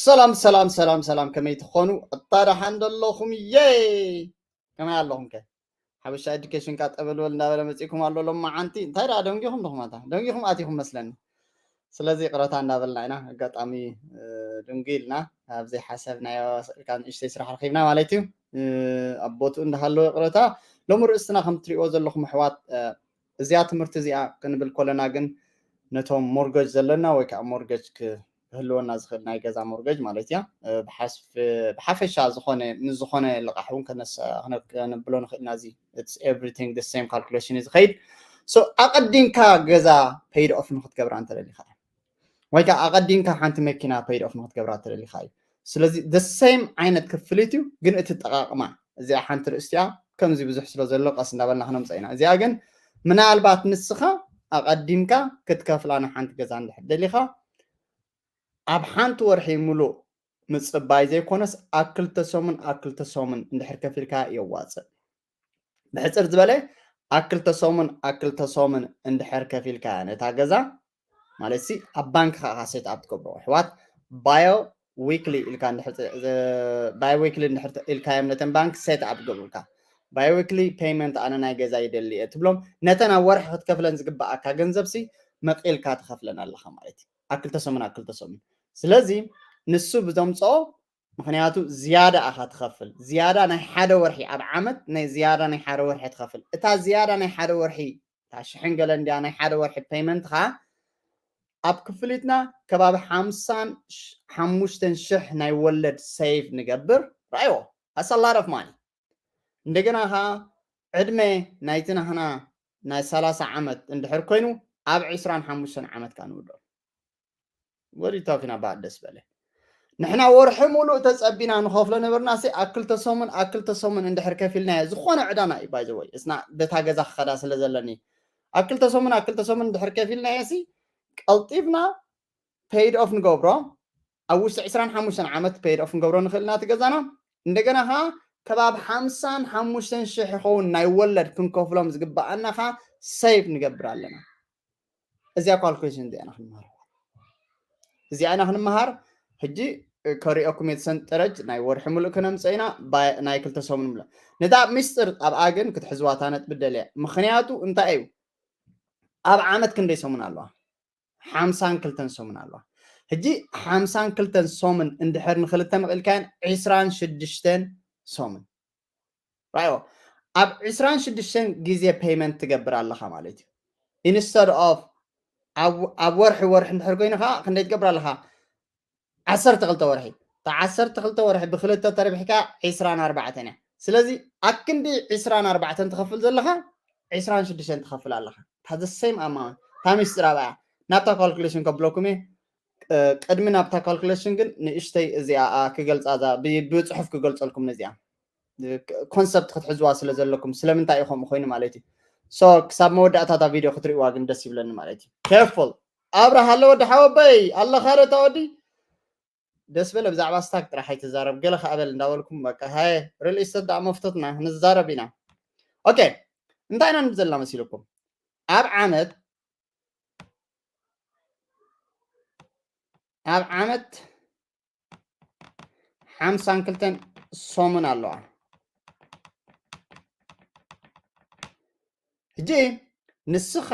ሰላም ሰላም ሰላም ሰላም፣ ከመይ ትኾኑ? እታ ደሓን ደለኹም? የይ፣ ከመይ ኣለኹም ከ? ሓበሻ ኤዱኬሽን ቃ ጠበልበል እንዳበለ መፂእኩም ኣሎ ሎማዓንቲ። እንታይ ደኣ ደንጊኹም ዲኹም? ኣታ ደንጊኹም ኣቲኹም መስለኒ። ስለዚ ይቕረታ እንዳበልና ኢና። ኣጋጣሚ ድንጉ ኢልና፣ ኣብ ዘይሓሰብናዮ ስእልካ ንእሽተይ ስራሕ ረኺብና ማለት እዩ። ኣብ ቦትኡ እንዳሃለወ ይቕረታ። ሎሚ ርእስትና ከም ትሪእዎ ዘለኹም ኣሕዋት፣ እዚኣ ትምህርቲ እዚኣ ክንብል ከለና ግን ነቶም ሞርገጅ ዘለና ወይ ከዓ ሞርገጅ ክህልወና ዝኽእል ናይ ገዛ ሞርገጅ ማለት እያ። ብሓፈሻ ዝኾነ ምስ ዝኾነ ልቓሕ እውን ከነብሎ ንኽእል ኢና። እዚ everything the same calculation እዩ ዝኸይድ። So ኣቐዲምካ ገዛ paid off ንክትገብራ እንተደሊኻ ወይ ከዓ ኣቐዲምካ ሓንቲ መኪና paid off ንክትገብራ እንተደሊኻ እዩ። ስለዚ the same ዓይነት ክፍሊት እዩ፣ ግን እቲ ጠቓቕማ እዚኣ ሓንቲ ርእስቲያ ከምዚ ብዙሕ ስለ ዘሎ ቀስ እንዳበልና ክነምፀ ኢና። እዚኣ ግን ምናልባት ንስኻ ኣቐዲምካ ክትከፍላ ንሓንቲ ገዛ እንድሕር ደሊኻ ኣብ ሓንቲ ወርሒ ሙሉእ ምፅባይ ዘይኮነስ ኣብ ክልተ ሰሙን ኣብ ክልተ ሰሙን እንድሕር ከፊልካ የዋፅእ። ብሕፅር ዝበለ ኣብ ክልተ ሰሙን ኣብ ክልተ ሰሙን እንድሕር ከፊልካ ነታ ገዛ ማለት ሲ ኣብ ባንክ ከዓ set up ትገብሮ ኣሕዋት bio weekly ኢልካ bio weekly እንድሕር ኢልካዮም ነተን ባንክ set up ትገብሩልካ። Bi weekly payment ኣነ ናይ ገዛ ይደሊ እየ ትብሎም። ነተን ኣብ ወርሒ ክትከፍለን ዝግበኣካ ገንዘብ ሲ መቂልካ ትኸፍለን ኣለኻ ማለት እዩ። ኣብ ክልተ ሰሙን ኣብ ክልተ ሰሙን። ስለዚ ንሱ ብዘምፅኦ ምኽንያቱ ዝያዳ ኣኻ ትኸፍል። ዝያዳ ናይ ሓደ ወርሒ ኣብ ዓመት ናይ ዝያዳ ናይ ሓደ ወርሒ ትኸፍል። እታ ዝያዳ ናይ ሓደ ወርሒ እታ ሽሕን ገለ እንድያ ናይ ሓደ ወርሒ ፔይመንትኻ ኣብ ክፍሊትና ከባቢ ሓምሳን ሓሙሽተን ሽሕ ናይ ወለድ save ንገብር። ራእይዎ ኣሰላረፍ ማኒ እንደገና ኸዓ ዕድመ ናይቲ ናህና ናይ ሰላሳ ዓመት እንድሕር ኮይኑ ኣብ ዕስራን ሓሙሽተን ዓመት ከዓ ንውድኦ። What are you talking about? ደስ በለ ንሕና ወርሒ ሙሉእ ተፀቢና ንኸፍሎ ነበርና ሲ ኣብ ክልተ ሰሙን ኣብ ክልተ ሰሙን እንድሕር ከፊልናዮ ዝኾነ ዕዳና እዩ ባይዘወይ እስና በታ ገዛ ክኸዳ ስለ ዘለኒ ኣብ ክልተ ሰሙን ኣብ ክልተ ሰሙን እንድሕር ከፊልናዮ ሲ ቀልጢፍና paid off ንገብሮ ኣብ ውሽጢ ዕስራን ሓሙሽተን ዓመት paid off ንገብሮ ንኽእል ኢና እቲ ገዛና እንደገና ኸዓ ከባብ ሓምሳን ሓሙሽተን ሽሕ ይኸውን ናይ ወለድ ክንከፍሎም ዝግበኣና ኸዓ save ንገብር ኣለና። እዚኣ calculation እዚኣ ኢና ክንመሃር እዚኣ ኢና ክንመሃር ሕጂ ከሪኦኩም የተሰንጠረች ናይ ወርሒ ሙሉእ ክነምፀ ኢና ናይ ክልተ ሰሙን ሙሉእ ነታ ሚስጥር ኣብኣ ግን ክትሕዝዋ እታ ነጥቢ ደልያ ምኽንያቱ እንታይ እዩ ኣብ ዓመት ክንደይ ሰሙን ኣለዋ ሓምሳን ክልተን ሰሙን ኣለዋ ሕጂ ሓምሳን ክልተን ሰሙን እንድሕር ንክልተ መቂልካየን ዕስራን ሽዱሽተን ሰሙን ራዮ ኣብ ዕስራን ሽዱሽተን ግዜ payment ትገብር ኣለኻ ማለት እዩ instead of ኣብ ወርሒ ወርሒ እንድሕር ኮይኑ ከዓ ክንደይ ትገብር ኣለኻ ዓሰርተ ክልተ ወርሒ እታ ዓሰርተ ክልተ ወርሒ ብክልተ ተርቢሕካ ዕስራን ኣርባዕተን እያ ስለዚ ኣክንዲ ዕስራን ኣርባዕተን ትኸፍል ዘለኻ ዕስራን ሽዱሽተን ትኸፍል ኣለኻ እታ the same amount እታ ሚስጥር ኣብኣ ናብታ calculation ከብለኩም እየ ቅድሚ ናብታ calculation ግን ንእሽተይ እዚኣ ክገልፃ ብፅሑፍ ክገልፀልኩም ነዚኣ concept ክትሕዝዋ ስለ ዘለኩም ስለምንታይ እዩ ከምኡ ኮይኑ ማለት እዩ so ክሳብ መወዳእታ እታ video ክትርእዋ ግን ደስ ይብለኒ ማለት እዩ careful ኣብርሃ ኣሎ ወዲ ሓወበይ ኣለኻ ዶ እታ ወዲ ደስ በለ ብዛዕባ stock ጥራሕ ኣይትዛረብ ገለ ከኣበል እንዳበልኩም በቃ ሃየ real estate ደኣ መፍቶትና ንዛረብ ኢና okay እንታይ ኢና ንብል ዘለና መሲልኩም ኣብ ዓመት ኣብ ዓመት ሓምሳን ክልተን ሰሙን ኣለዋ ሕጂ ንስኻ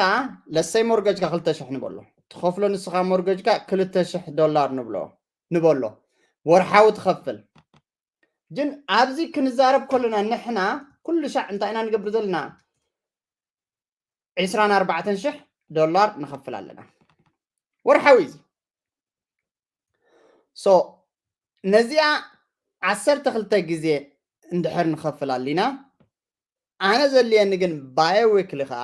ለሰይ ሞርገጅካ ክልተ ሽሕ ንበሎ ትኸፍሎ ንስኻ ሞርገጅካ ክልተ ሽሕ ዶላር ንብሎ ንበሎ ወርሓዊ ትኸፍል ግን ኣብዚ ክንዛረብ ከለና ንሕና ኩሉ ሻዕ እንታይ ኢና ንገብር ዘለና ዕስራን ኣርባዕተን ሽሕ ዶላር ንኸፍል ኣለና ወርሓዊ እዚ so ነዚኣ ዓሰርተ ክልተ ግዜ እንድሕር ንኸፍል ኣሊና ኣነ ዘድልየኒ ግን bi weekly ከዓ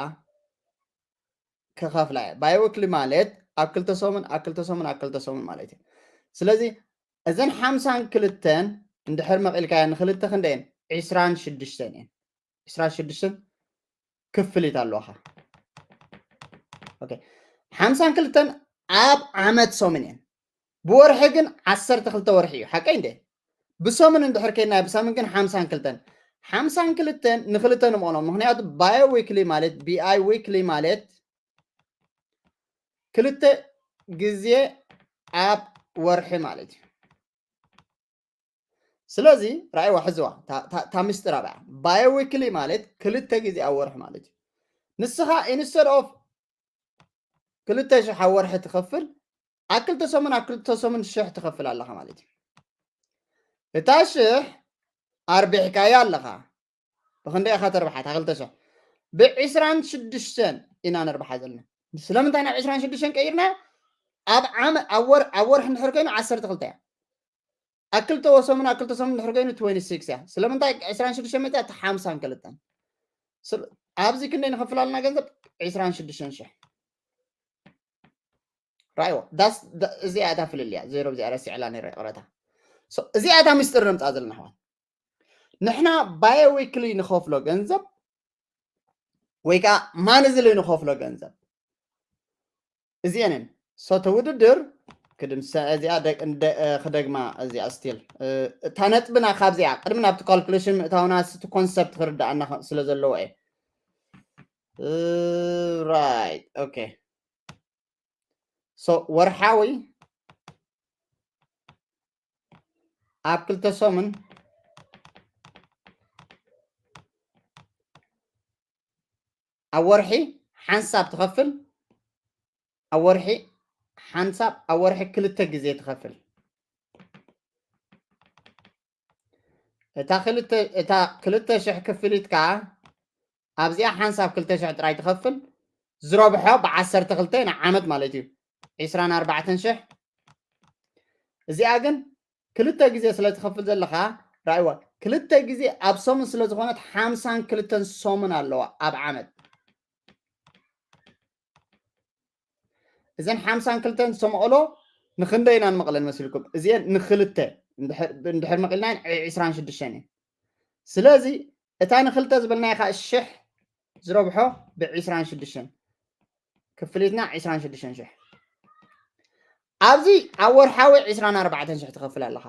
ክኸፍላ እየ bi weekly ማለት ኣብ ክልተ ሰሙን ኣብ ክልተ ሰሙን ኣብ ክልተ ሰሙን ማለት እዩ ስለዚ እዘን ሓምሳን ክልተን እንድሕር መቒልካዮ ንክልተ ክንደየን ዕስራን ሽዱሽተን እየን ዕስራን ሽዱሽተን ክፍሊት ኣለዋኻ ሓምሳን ክልተን ኣብ ዓመት ሰሙን እየን ብወርሒ ግን ዓሰርተ ክልተ ወርሒ እዩ ሓቀይ እንደ ብሰሙን እንድሕር ከይድና ብሰሙን ግን ሓምሳን ክልተን ሓምሳን ክልተን ንክልተ ንምቕኖ ምክንያቱ bi weekly ማለት bi weekly ማለት ክልተ ግዜ ኣብ ወርሒ ማለት እዩ ስለዚ ራእይዋ ሕዝዋ፣ እታ ምስጢር ኣብያ። Bi-weekly ማለት ክልተ ግዜ ኣብ ወርሒ ማለት እዩ። ንስኻ instead of ክልተ ሽሕ ኣብ ወርሒ ትኸፍል፣ ኣብ ክልተ ሰሙን ኣብ ክልተ ሰሙን ሽሕ ትኸፍል ኣለኻ ማለት እዩ። እታ ሽሕ ኣርቢሕካያ ኣለኻ። ብክንደይ ኢኻ ተርብሓ? እታ ክልተ ሽሕ ብዕስራን ሽዱሽተን ኢና ነርብሓ ዘለና። ስለምንታይ ናብ ዕስራን ሽዱሽተን ቀይርና? ኣብ ዓመ ኣብ ወር ኣብ ወርሒ እንድሕር ኮይኑ ዓሰርተ ክልተ እያ። ኣብ ክልተ ሰሙን ኣብ ክልተ ሰሙን እንድሕር ኮይኑ ትወንቲ ሲክስ እያ። ስለምንታይ ዕስራን ሽዱሽተን መፅያ? እቲ ሓምሳን ክልተን። ስለ- ኣብዚ ክንደይ ንኸፍል ኣለና ገንዘብ? ዕስራን ሽዱሽተን ሽሕ። ራእይዎ። ዳስ ዳ- እዚኣ እታ ፍልልያ ዜሮ ብዚኣ ረሲዕላ ነይረ ይቕረታ። So፣ እዚኣ እታ ምስጢር ነምፃ ዘለና ኣሕዋት። ንሕና ባዮ ዊክሊ ንኸፍሎ ገንዘብ ወይ ከዓ ማንዝሊ ንኸፍሎ ገንዘብ እዚአንን ሶተ ውድድር ክድምሰ እዚኣ ደ- እንደ- እ፣ ክደግማ እዚኣ ስቲል እ፣ እታ ነጥብና ካብዚኣ ቅድሚ ናብቲ ካልኩሌሽን ምእታውና ስቲ ኮንሰፕት ክርዳኣና ከ- ስለ ዘለዎ እየ። ራይት ኦኬ። So ወርሓዊ ኣብ ክልተ ሰሙን ኣብ ወርሒ ሓንሳብ ትኸፍል። ኣብ ወርሒ ሓንሳብ ኣብ ወርሒ ክልተ ግዜ ትኸፍል። እታ ክልተ እታ ክልተ ሽሕ ክፍሊት ከዓ ኣብዚኣ ሓንሳብ ክልተ ሽሕ ጥራይ ትኸፍል። ዝረብሖ ብዓሰርተ ክልተ ንዓመት ማለት እዩ። ዕስራን ኣርባዕተን ሽሕ። እዚኣ ግን ክልተ ግዜ ስለ ትኸፍል ዘለኻ ራእይዋ ክልተ ግዜ ኣብ ሰሙን ስለ ዝኾነት ሓምሳን ክልተን ሰሙን ኣለዋ ኣብ ዓመት። እዘን ሓምሳን ክልተን ዝሰምቐሎ ንክንደይ ኢና ንመቕለን መሲልኩም? እዚአን ንክልተ እንድሕር እንድሕር መቒልናየን ዒ- ዕስራን ሽዱሽተን እየን። ስለዚ እታ ንክልተ ዝበልናዮ ከዓ ሽሕ ዝረብሖ ብዕስራን ሽዱሽተን ክፍሊትና ዕስራን ሽዱሽተን ሽሕ። ኣብዚ ኣብ ወርሓዊ ዕስራን ኣርባዕተን ሽሕ ትኸፍል ኣለኻ።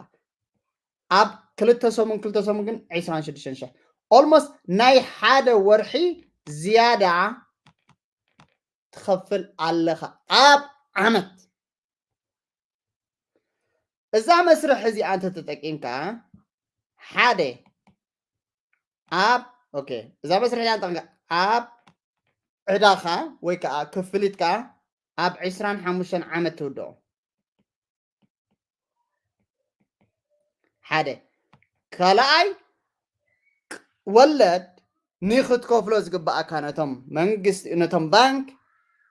ኣብ ክልተ ሰሙን ክልተ ሰሙን ግን ዕስራን ሽዱሽተን ሽሕ። Almost ናይ ሓደ ወርሒ ዝያዳ ትኸፍል ኣለኻ ኣብ ዓመት። እዛ መስርሕ እዚኣ እንተተጠቂምካ ሓደ ኣብ ኦኬ እዛ መስርሕ እዚኣ እንጠቂምካ ኣብ ዕዳኻ ወይ ከዓ ክፍሊትካ ኣብ ዕስራን ሓሙሽተን ዓመት ትውድኦ። ሓደ ካልኣይ ወለድ ንክትከፍሎ ዝግባኣካ ነቶም መንግስቲ ነቶም ባንክ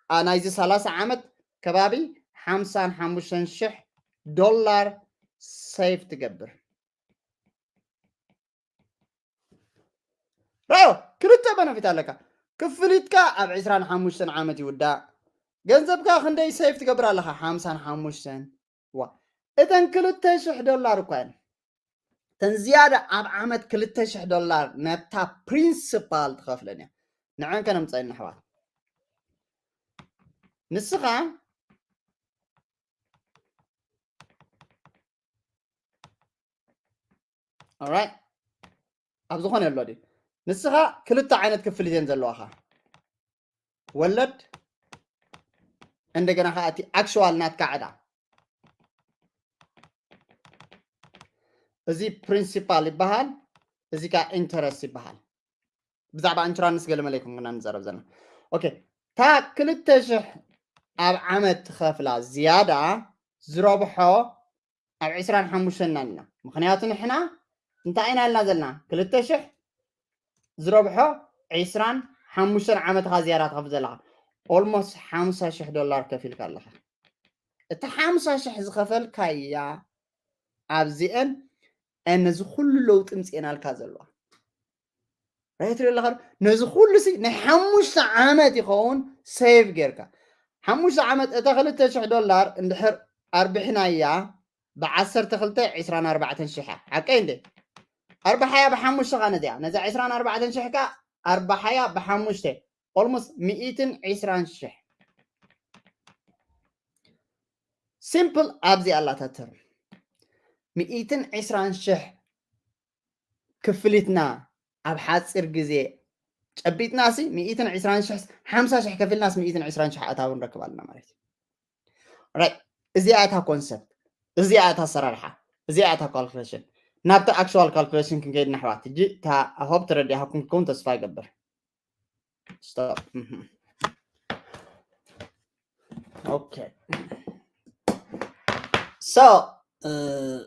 ኣ- ናይዚ ሰላሳ ዓመት ከባቢ ሓምሳን ሓሙሽተን ሽሕ ዶላር ሴቭ ትገብር። ራዮ ክልተ በነፊት ኣለካ። ክፍሊትካ ኣብ ዕስራን ሓሙሽተን ዓመት ይውዳእ። ገንዘብካ ክንደይ ሴቭ ትገብር ኣለኻ? ሓምሳን ሓሙሽተን። ዋ እተን ክልተ ሽሕ ዶላር እኳ እየን። እተን ዝያዳ ኣብ ዓመት ክልተ ሽሕ ዶላር ነታ ፕሪንሲፓል ትኸፍለን እያ። ንዐን ከነምፀአን ኣሕዋት። ንስኻ ኦራይት ኣብ ዝኾነ ኣሎ ድዩ? ንስኻ ክልተ ዓይነት ክፍሊት እየን ዘለዋኻ። ወለድ እንደገና ከዓ እቲ ኣክሽዋል ናትካ ዕዳ። እዚ ፕሪንሲፓል ይበሃል፣ እዚ ከዓ ኢንተረስት ይበሃል። ብዛዕባ ኢንሹራንስ ገለ መለይኩም ግና ንዛረብ ዘለና። ኦኬ እታ ክልተ ሽሕ ኣብ ዓመት ትኸፍላ ዝያዳ ዝረብሖ ኣብ ዕስራን ሓሙሽተን ኢና ኣለና። ምኽንያቱ ንሕና እንታይ ኢና ኢልና ዘለና? ክልተ ሽሕ ዝረብሖ ዕስራን ሓሙሽተን ዓመትኻ ዝያዳ ትኸፍል ዘለኻ። Almost ሓምሳ ሽሕ ዶላር ከፊልካ ኣለኻ። እቲ ሓምሳ ሽሕ ዝኸፈልካያ ኣብዚአን ነዚ ኩሉ ለውጢ ምፅኤናልካ ዘለዋ ራይት ሪኦ ኣለኻ። ነዚ ኩሉ ሲ ናይ ሓሙሽተ ዓመት ይኸውን ሴቭ ጌርካ። ሓሙሽተ ዓመት እታ ክልተ ሽሕ ዶላር እንድሕር ኣርቢሕናያ ብዓሰርተ ክልተ ዕስራን ኣርባዕተን ሽሕ እያ። ሓቀይ እንዴ? ኣርባሓያ ብሓሙሽተ ኻ ነዚኣ ነዛ ዕስራን ኣርባዕተን ሽሕ ካ ኣርባሓያ ብሓሙሽተ ኦልሞስት ሚእትን ዕስራን ሽሕ። ሲምፕል ኣብዚ ኣላታ ተርም ሚእትን ዕስራን ሽሕ ክፍሊትና ኣብ ሓፂር ግዜ ጨቢጥናሲ ሚእትን ዕስራን ሽሕ ሓምሳ ሽሕ ከፊልናስ ሚእትን ዕስራን ሽሕ ኣታዊ ንረክብ ኣለና ማለት እዩ። ራይት እዚኣ እታ ኮንሰፕት እዚኣ እታ ኣሰራርሓ እዚኣ እታ ካልኩሌሽን ናብቲ actual calculation ክንከይድ ንሕዋት። ሕጂ እታ I hope ተረዲኣኩም ክኸውን ተስፋ ይገብር። Stop. Mhm. Okay. So, uh,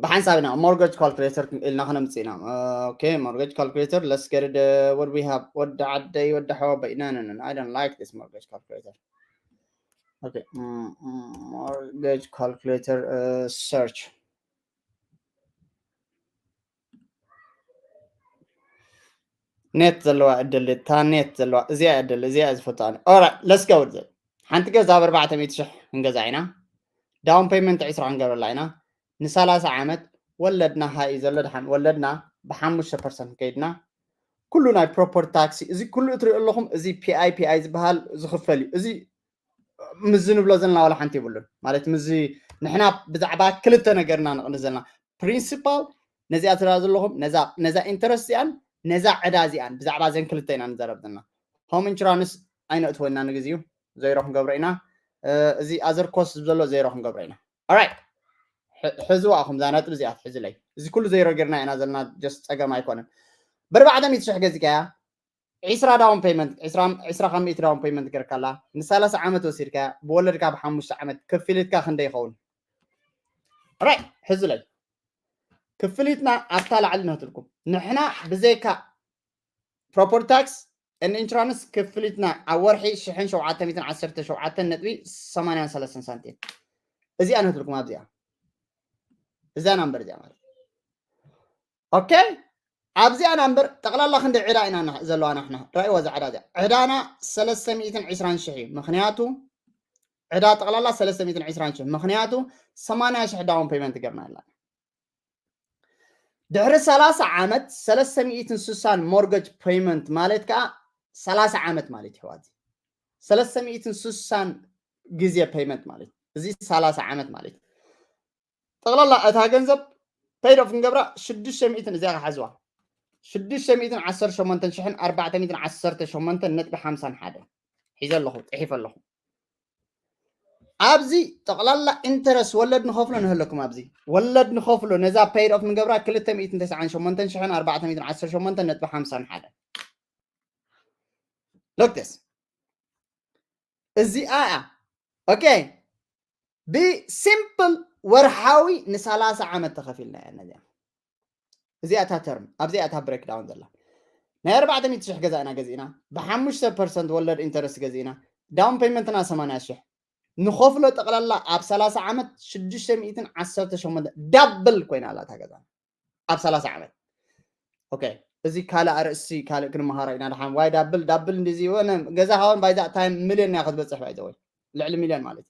ብሓንሳብ ኢና mortgage calculator ኢልና ክነምፅእ ኢና። Okay, mortgage calculator, let's get it. Uh, what we have? ወዲ ዓደይ፣ ወዲ ሓወበይ። No, no, no, no, I don't like this mortgage calculator. Okay, mm, mm, mortgage calculator, uh, search. ኔት ዘለዋ ዕድል፣ እታ ኔት ዘለዋ፣ እዚኣ ዕድል፣ እዚኣ ዝፈትዋ። Alright, let's go with it. ሓንቲ ገዛ ብ ኣርባዕተ ሚእቲ ሽሕ ክንገዛ ኢና። Down payment ዕስራ ክንገብረላ ኢና። ንሰላሳ ዓመት ወለድና ሃይ ዘሎ ድሓን ወለድና ብሓሙሽተ ፐርሰንት ከይድና ኩሉ ናይ ፕሮፐርቲ ታክሲ፣ እዚ ኩሉ እትሪኦ ኣለኹም፣ እዚ ፒኣይ ፒኣይ ዝበሃል ዝኽፈል እዩ። እዚ ምዚ ንብሎ ዘለና ዋላ ሓንቲ የብሉን። ማለት ምዚ ንሕና ብዛዕባ ክልተ ነገርና ንቕንዲ ዘለና። ፕሪንሲፓል ነዚኣ ትራ ዘለኹም፣ ነዛ፣ ነዛ ኢንተረስት እዚኣን፣ ነዛ ዕዳ እዚኣን፣ ብዛዕባ ዘን ክልተ ኢና ንዘረብ ዘለና። ሆም ኢንሹራንስ ኣይነእትወና ንግዜኡ፣ ዘይሮ ክንገብሮ ኢና። እ፣ እዚ ኣዘር ኮስት ዘሎ ዘይሮ ክንገብሮ ኢና። Alright። ሕ-፣ ሕዝዋ ኣኹም እዛ ነጥቢ እዚኣ ትሕዝለይ። እዚ ኩሉ ዘይሮ ጌርና ኢና ዘለና፣ just ጸገም ኣይኮነን። ብ ኣርባዕተ ሚእቲ ሽሕ ገዚካያ፣ ዕስራ ዳውን ፔመንት፣ ዕስራ፣ ዕስራ ካብ ሚእቲ ዳውን ፔመንት ጌርካላ፣ ንሰላሳ ዓመት ወሲድካ፣ ብወለድካ ብሓሙሽተ ዓመት ክፍሊትካ ክንደይ ይኸውን? Alright፣ ሕዝለይ። ክፍሊትና ኣብታ ላዕሊ ነህትልኩም። ንሕና ብዘይካ ፕሮፐርቲ ታክስ and ኢንሹራንስ ክፍሊትና ኣብ ወርሒ ሽሕን ሸውዓተ ሚእትን ዓሰርተ ሸውዓተን ነጥቢ ሰማንያን ሰለስተን ሳንቲም። እዚኣ ነህትልኩም ኣብዚኣ። እዛ ናምበር እዚኣ ማለት። ኦኬ? ኣብዚኣ ናምበር ጠቕላላ ክንደይ ዕዳ ኢና ና-፣ ዘለዋ ናሕና? ራእይዋ እዛ ዕዳ እዚኣ። ዕዳና ሰለስተ ሚእትን ዕስራን ሽሕ እዩ። ምኽንያቱ ዕዳ ጠቕላላ ሰለስተ ሚእትን ዕስራን ሽሕ። ምኽንያቱ ሰማንያ ሽሕ ዳውን ፔመንት ጌርና ኣለና። ድሕሪ ሰላሳ ዓመት ሰለስተ ሚእትን ስሳን ሞርገጅ ፔመንት ማለት ከኣ ሰላሳ ዓመት ማለት እዩ፣ ኣሕዋት። ሰለስተ ሚእትን ስሳን ግዜ ፔመንት ማለት እዩ። እዚ ሰላሳ ዓመት ማለት እዩ። ጠቕላላ እታ ገንዘብ ፔይድ ኦፍ ክንገብራ ሽዱሽተ ሚእትን፣ እዚኣ ክሓዝዋ፣ ሽዱሽተ ሚእትን ዓሰርተ ሸሞንተን ሽሕን ኣርባዕተ ሚእትን ዓሰርተ ሸሞንተን ነጥቢ ሓምሳን ሓደን ሒዘ ኣለኹ፣ ጽሒፈ ኣለኹ። ኣብዚ ጠቕላላ ኢንተረስት ወለድ ንኸፍሎ ንህለኩም፣ ኣብዚ ወለድ ንኸፍሎ ነዛ ፔይድ ኦፍ ንገብራ ክልተ ሚእትን ተስዓን ሸሞንተን ሽሕን ኣርባዕተ ሚእትን ዓሰርተ ሸሞንተን ነጥቢ ሓምሳን ሓደን። Look this። እዚኣ እያ። ኦኬ። ብሲምፕል ወርሓዊ ንሰላሳ ዓመት ተኸፊልና እያ ነዚኣ። እዚኣ እታ ተርም፣ ኣብዚኣ እታ ብሬክዳውን ዘላ። ናይ ኣርባዕተ ሚእቲ ሽሕ ገዛ ኢና ገዚእና፣ ብሓሙሽተ ፐርሰንት ወለድ ኢንተረስት ገዚእና፣ ዳውን ፔመንትና ሰማንያ ሽሕ፣ ንኸፍሎ ጠቕላላ ኣብ ሰላሳ ዓመት ሽዱሽተ ሚእትን ዓሰርተ ሸሞንተ፣ ዳብል ኮይና ኣላ እታ ገዛ ኣብ ሰላሳ ዓመት። ኦኬ፣ እዚ ካልእ ኣርእስቲ፣ ካልእ ክንመሃሮ ኢና ድሓን። ዋይ ዳብል፣ ዳብል እንደዚ ይሆነ ገዛ ሃውን ባይ ዛት ታይም ሚልዮን እያ ክትበጽሕ ባይ ዘ ወይ፣ ልዕሊ ሚልዮን ማለት እዩ።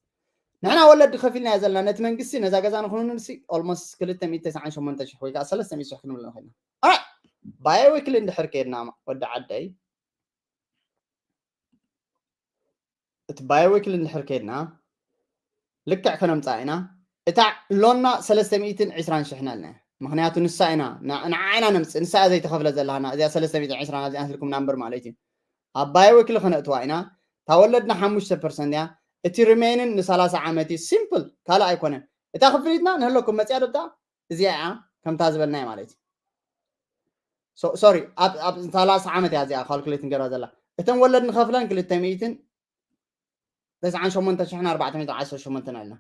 ንሕና ወለዲ ከፊልና እያ ዘለና ነቲ መንግስቲ ነዛ ገዛ ንክንውንን ሲ ኦልሞስት ክልተ ሚእቲ ተስዓን ሸሞንተ ሽሕ ወይ ከዓ ሰለስተ ሚእቲ ሽሕ ክንብል ንኽእል ኢና። ኣራይ፣ ባይ ዊክሊ እንድሕር ከይድና ወዲ ዓደይ፣ እቲ ባይ ዊክሊ እንድሕር ከይድና ልክዕ ከነምጽኣ ኢና። እታ ሎና ሰለስተ ሚእትን ዕስራን ሽሕን ኣለና። ምኽንያቱ ንሳ ኢና፣ ና-፣ ንዓ ኢና ነምጽእ፣ ንሳ እያ ዘይተኸፍለ ዘለሃና፣ እዚኣ ሰለስተ ሚእትን ዕስራን ኣብዚኣ ኣትልኩም ናምበር ማለት እዩ። ኣብ ባይ ዊክሊ ከነእትዋ ኢና። እታ ወለድና ሓሙሽተ ፐርሰንት እያ። እቲ ሪሜይንን ንሰላሳ ዓመት እዩ። ሲምፕል፣ ካልእ ኣይኮነን። እታ ክፍሊትና ንህለኩም መጽያ ዶ እታ እዚኣ እያ፣ ከምታ ዝበልናያ ማለት እዩ። ሶ-፣ ሶሪ፣ ኣብ፣ ኣብ ሰላሳ ዓመት እያ እዚኣ ካልኩሌት ንገብራ ዘላ። እተን ወለድ ንኸፍለን ክልተ ሚእትን ተስዓን ሸሞንተ ሽሕን ኣርባዕተ ሚእትን ዓሰርተ ሸሞንተን ኣለና።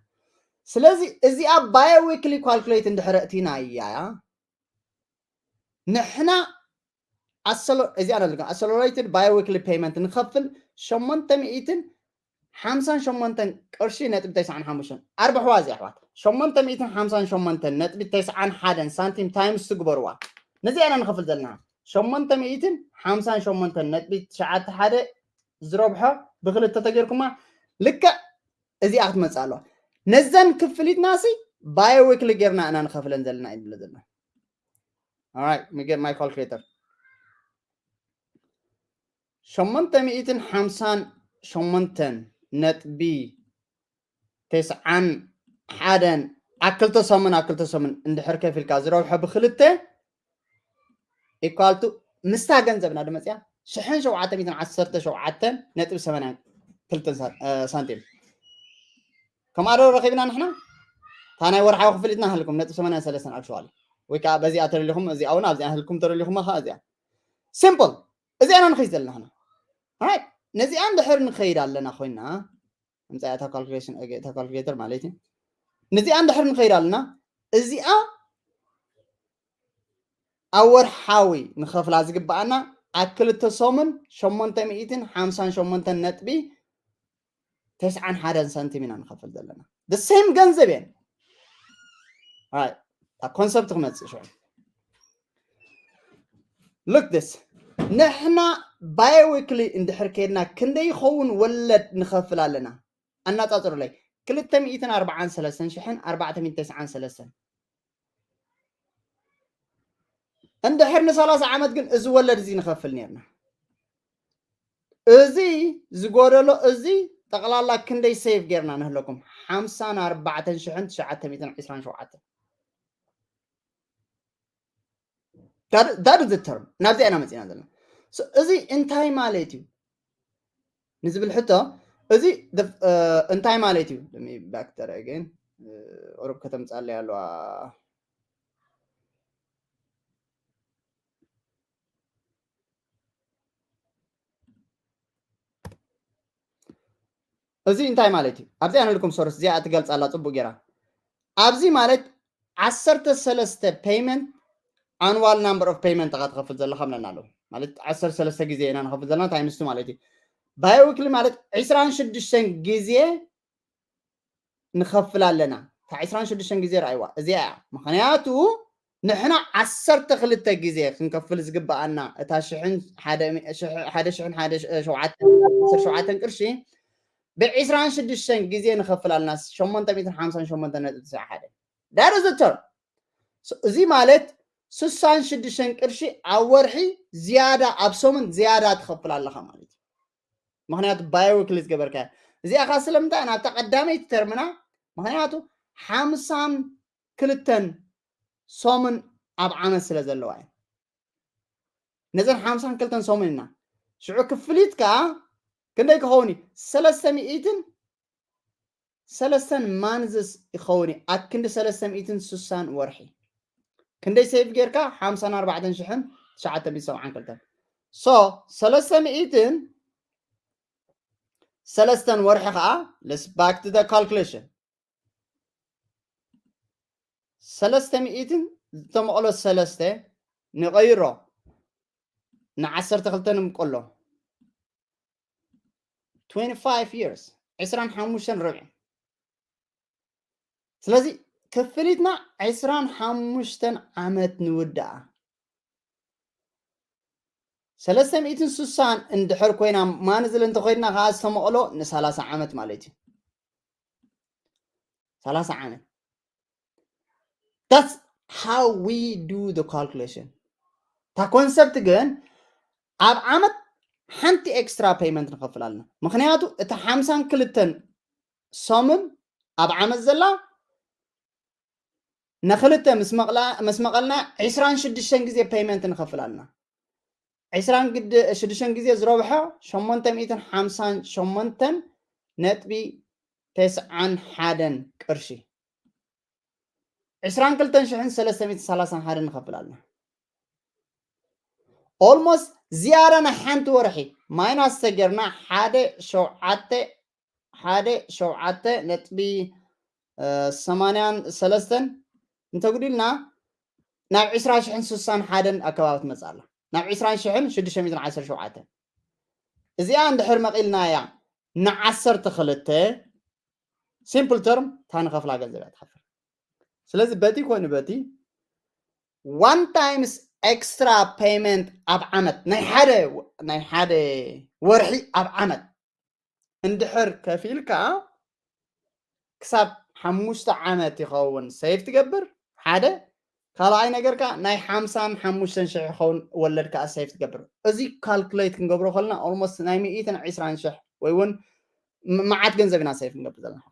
ስለዚ እዚኣ ባይ ዊክሊ ካልኩሌት እንድሕር እቲና እያ፣ ንሕና ኣሰሎ-፣ እዚኣ ነልካ ኣሰሎሬትድ ባይ ዊክሊ ፔመንት ንኸፍል ሸሞንተ ሚእትን ሓምሳን ሸሞንተን ቅርሺ ነጥቢ ተስዓን ሓሙሽተን። ኣርብሕዋ እዚኣ ኣሕዋት። ሸሞንተ ሚእትን ሓምሳን ሸሞንተን ነጥቢ ተስዓን ሓደን ሳንቲም ታይምስ ትግበርዋ። ነዚኣ ኢና ንኸፍል ዘለና። ሸሞንተ ሚእትን ሓምሳን ሸሞንተን ነጥቢ ትሽዓተ ሓደ ዝረብሖ ብክልተ ተጌርኩማ ልክዕ እዚኣ ክትመጽእ ኣለዋ። ነዘን ክፍሊትና ሲ ባይ ዊክሊ ጌርና ኢና ንኸፍለን ዘለና እዩ ዝብሎ ዘሎ። Alright, let me get my calculator. ሸሞንተ ሚእትን ሓምሳን ሸሞንተን ነጥቢ ተስዓን ሓደን ኣብ ክልተ ሰሙን፣ ኣብ ክልተ ሰሙን እንድሕር ከፊልካ ዝረብሖ ብክልተ ኢኳል ቱ ምስታ ገንዘብና ድመጽያ ሽሕን ሸውዓተ ሚእትን ዓሰርተ ሸውዓተን ነጥቢ ሰማንያን ክልተን ሳ-፣ እ፣ ሳንቲም። ከምኣ ዶ ረኺብና ንሕና? እታ እታ ናይ ወርሓዊ ክፍሊትና ሃልኩም ነጥቢ ሰማንያ ሰለስተ actually፣ ወይ ከዓ በዚኣ ተደሊኹም እዚኣ እውን ኣብዚኣ ሃልኩም ተደሊኹም ከዓ እዚኣ simple። እዚኣ ኢና ንኸይድ ዘለና። Right? ነዚኣ እንድሕር ንኸይድ ኣለና ኮይና፣ ምጻእ እታ ካልኩሌሽን እታ ካልኩሌተር ማለት እዩ። ነዚኣ እንድሕር ንኸይድ ኣለና፣ እዚኣ ኣብ ወርሓዊ ንኸፍላ ዝግብኣና ኣብ ክልተ ሰሙን ሸሞንተ ሚእትን ሓምሳን ሸሞንተን ነጥቢ ተስዓን ሓደን ሳንቲም ኢና ንኸፍል ዘለና። The same ገንዘብ እየን። Right. እታ ኮንሰፕት ክመጽእ ሽዑ። Look this። ንሕና ባዮዊክሊ እንድሕር ከይድና ክንደይ ይኸውን ወለድ ንኸፍል ኣለና? ኣናጻጽሩለይ። ክልተ ሚእትን ኣርባዓን ሰለስተን ሽሕን ኣርባዕተ ሚእትን ተስዓን ሰለስተን። እንድሕር ንሰላሳ ዓመት ግን እዚ ወለድ እዚ ንኸፍል ነርና። እዚ ዝጎደሎ እዚ ጠቕላላ ክንደይ ሴቭ ጌርና ንህለኩም? ሓምሳን ኣርባዕተን ሽሕን ትሽዓተ ሚእትን ዕስራን ሸውዓተን። That is the term። ናብዚ ኢና መጺና ዘለና። So፣ እዚ እንታይ ማለት እዩ ንዝብል ሕቶ፣ እዚ the- እ፣ እንታይ ማለት እዩ? Let me back that again። እ፣ ቁሩብ ከተምጻለይ ኣለዋ። እዚ እንታይ ማለት እዩ? ኣብዚኣ ንልኩም ሶርስ እዚኣ ትገልጻ ኣላ ጽቡቅ ጌራ። ኣብዚ ማለት ዓሰርተ ሰለስተ payment፣ annual number of payment ኢኻ ትኸፍል ዘለኻ ምለና ኣለዉ። ማለት ዓሰርተ ሰለስተ ግዜ ኢና ንኸፍል ዘለና፣ ታይምስ ቱ ማለት እዩ። ባዮዊክሊ ማለት ዕስራን ሽዱሽተን ግዜ ንኸፍል ኣለና። እታ ዕስራን ሽዱሽተን ግዜ ረኣይዋ፣ እዚኣ እያ። ምኽንያቱ ንሕና ዓሰርተ ክልተ ግዜ ክንከፍል ዝግብኣና፣ እታ ሽሕን ሓደ ሚ- ሽሕ- ሓደ ሽሕን ሓደ ሽ- ሸውዓተን ዓሰርተ ሸውዓተን ቅርሺ ብዕስራን ሽዱሽተን ግዜ ንኸፍል ኣለና፣ ሸሞንተ ሚእትን ሓምሳን ሸሞንተን ነጥቢ ትስዓ ሓደ። That is the term። So፣ እዚ ማለት ስሳን ሽዱሽተን ቅርሺ ኣብ ወርሒ ዝያዳ፣ ኣብ ሰሙን ዝያዳ ትኸፍል ኣለኻ ማለት እዩ። ምኽንያቱ ባዮዊክሊ ዝገበርካዮ። እዚኣ ኸዓ ስለምንታይ ናብታ ቀዳመይቲ ተርምና? ምኽንያቱ ሓምሳን ክልተን ሰሙን ኣብ ዓመት ስለ ዘለዋ እዩ። ነዘን ሓምሳን ክልተን ሰሙን ኢና። ሽዑ ክፍሊት ከኣ ክንደይ ክኸውን እዩ? ሰለስተ ሚእትን ሰለስተን ማንዝስ ይኸውን እዩ። ኣክንዲ ሰለስተ ሚእትን ስሳን ወርሒ። ክንደይ ሴቭ ጌርካ? ሓምሳን ኣርባዕተን ሽሕን ትሽዓተ ሚእትን ሰብዓን ክልተን። So፣ ሰለስተ ሚእትን ሰለስተን ወርሒ ኸዓ፣ let's back to the calculation። ሰለስተ ሚእትን ዝተመቐሎ ሰለስተ ንቐይሮ፣ ንዓሰርተ ክልተ ንምቀሎ። Twenty-five years፣ ዕስራን ሓሙሽተን ርብዒ። ስለዚ ክፍሊትና ዕስራን ሓሙሽተን ዓመት ንውድኣ። ሰለስተ ሚእትን ስሳን እንድሕር ኮይና ማንዝል እንተኾይድና ከዓ ዝተመቐሎ ንሰላሳ ዓመት ማለት እዩ። ሰላሳ ዓመት። That's how we do the calculation። እታ ኮንሰፕት ግን ኣብ ዓመት ሓንቲ ኤክስትራ ፔይመንት ንኸፍል ኣለና። ምኽንያቱ እታ ሓምሳን ክልተን ሰሙን ኣብ ዓመት ዘላ ንኽልተ ምስ መቕላ- ምስ መቐልና ዕስራን ሽዱሽተን ግዜ ፔይመንት ንኸፍል ኣለና። ዕስራን ግድ- ሽዱሽተን ግዜ ዝረብሖ ሸሞንተ ሚእትን ሓምሳን ሸሞንተን ነጥቢ ተስዓን ሓደን ቅርሺ። ዕስራን ክልተን ሽሕን ሰለስተ ሚእትን ሰላሳን ሓደን ንኸፍል ኣለና። ኦልሞስት ዝያዳ ናይ ሓንቲ ወርሒ ማይናስ ተገርና ሓደ ሸውዓተ ሓደ ሸውዓተ ነጥቢ ሰማንያን ሰለስተን እንተጉዲልና ናብ ዕስራ ሽሕን ስሳን ሓደን ኣከባቢ ትመጽእ ኣላ። ናብ ዕስራን ሽሕን ሽዱሽተ ሚእትን ዓሰርተ ሸውዓተን። እዚኣ እንድሕር መቒልናያ ንዓሰርተ ክልተ ሲምፕል ተርም እታ ንኸፍላ ገንዘብ እያ ትሓፍር። ስለዚ በቲ ኮይኑ በቲ ዋን ታይምስ ኤክስትራ ፔይመንት ኣብ ዓመት ናይ ሓደ ናይ ሓደ ወርሒ ኣብ ዓመት እንድሕር ከፊልካ ክሳብ ሓሙሽተ ዓመት ይኸውን ሴፍ ትገብር ሓደ። ካልኣይ ነገር ከኣ ናይ ሓምሳን ሓሙሽተን ሽሕ ይኸውን ወለድ ከኣ ሴፍ ትገብር። እዚ ካልኩሌት ክንገብሮ ከለና ኦልሞስት ናይ ሚእትን ዕስራን ሽሕ ወይ እውን ም- መዓት ገንዘብ ኢና ሴፍ ንገብር ዘለና።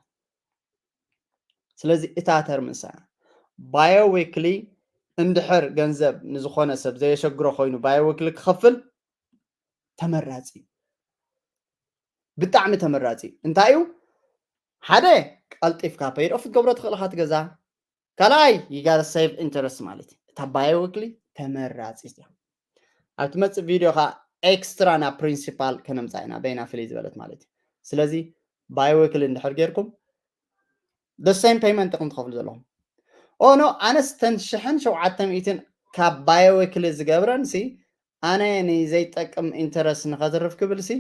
ስለዚ እታ ተርምሳ ባዮ ዊክሊ እንድሕር ገንዘብ ንዝኾነ ሰብ ዘየሸግሮ ኮይኑ ባዮ ዊክሊ ክኸፍል ተመራጺ እዩ። ብጣዕሚ ተመራጺ እዩ። እንታይ እዩ? ሓደ ቀልጢፍካ paid off ክትገብሮ ትኽእል ኢኻ እቲ ገዛ። ካልኣይ you gotta save interest ማለት እዩ። እታ biweekly ተመራፂት እያ። ኣብ ትመፅእ ቪድዮ ከዓ ኤክስትራ ናብ ፕሪንሲፓል ከነምፃ ኢና በይና ፍልይ ዝበለት ማለት እዩ። ስለዚ biweekly እንድሕር ጌርኩም the same payment ኢኹም ትኸፍሉ ዘለኹም። ኦኖ ኣነስ ተን ሽሕን ሸውዓተ ሚእትን ካብ biweekly ዝገብረን ሲ ኣነ ንዘይጠቅም ኢንተረስት ንኸትርፍ ክብል ሲ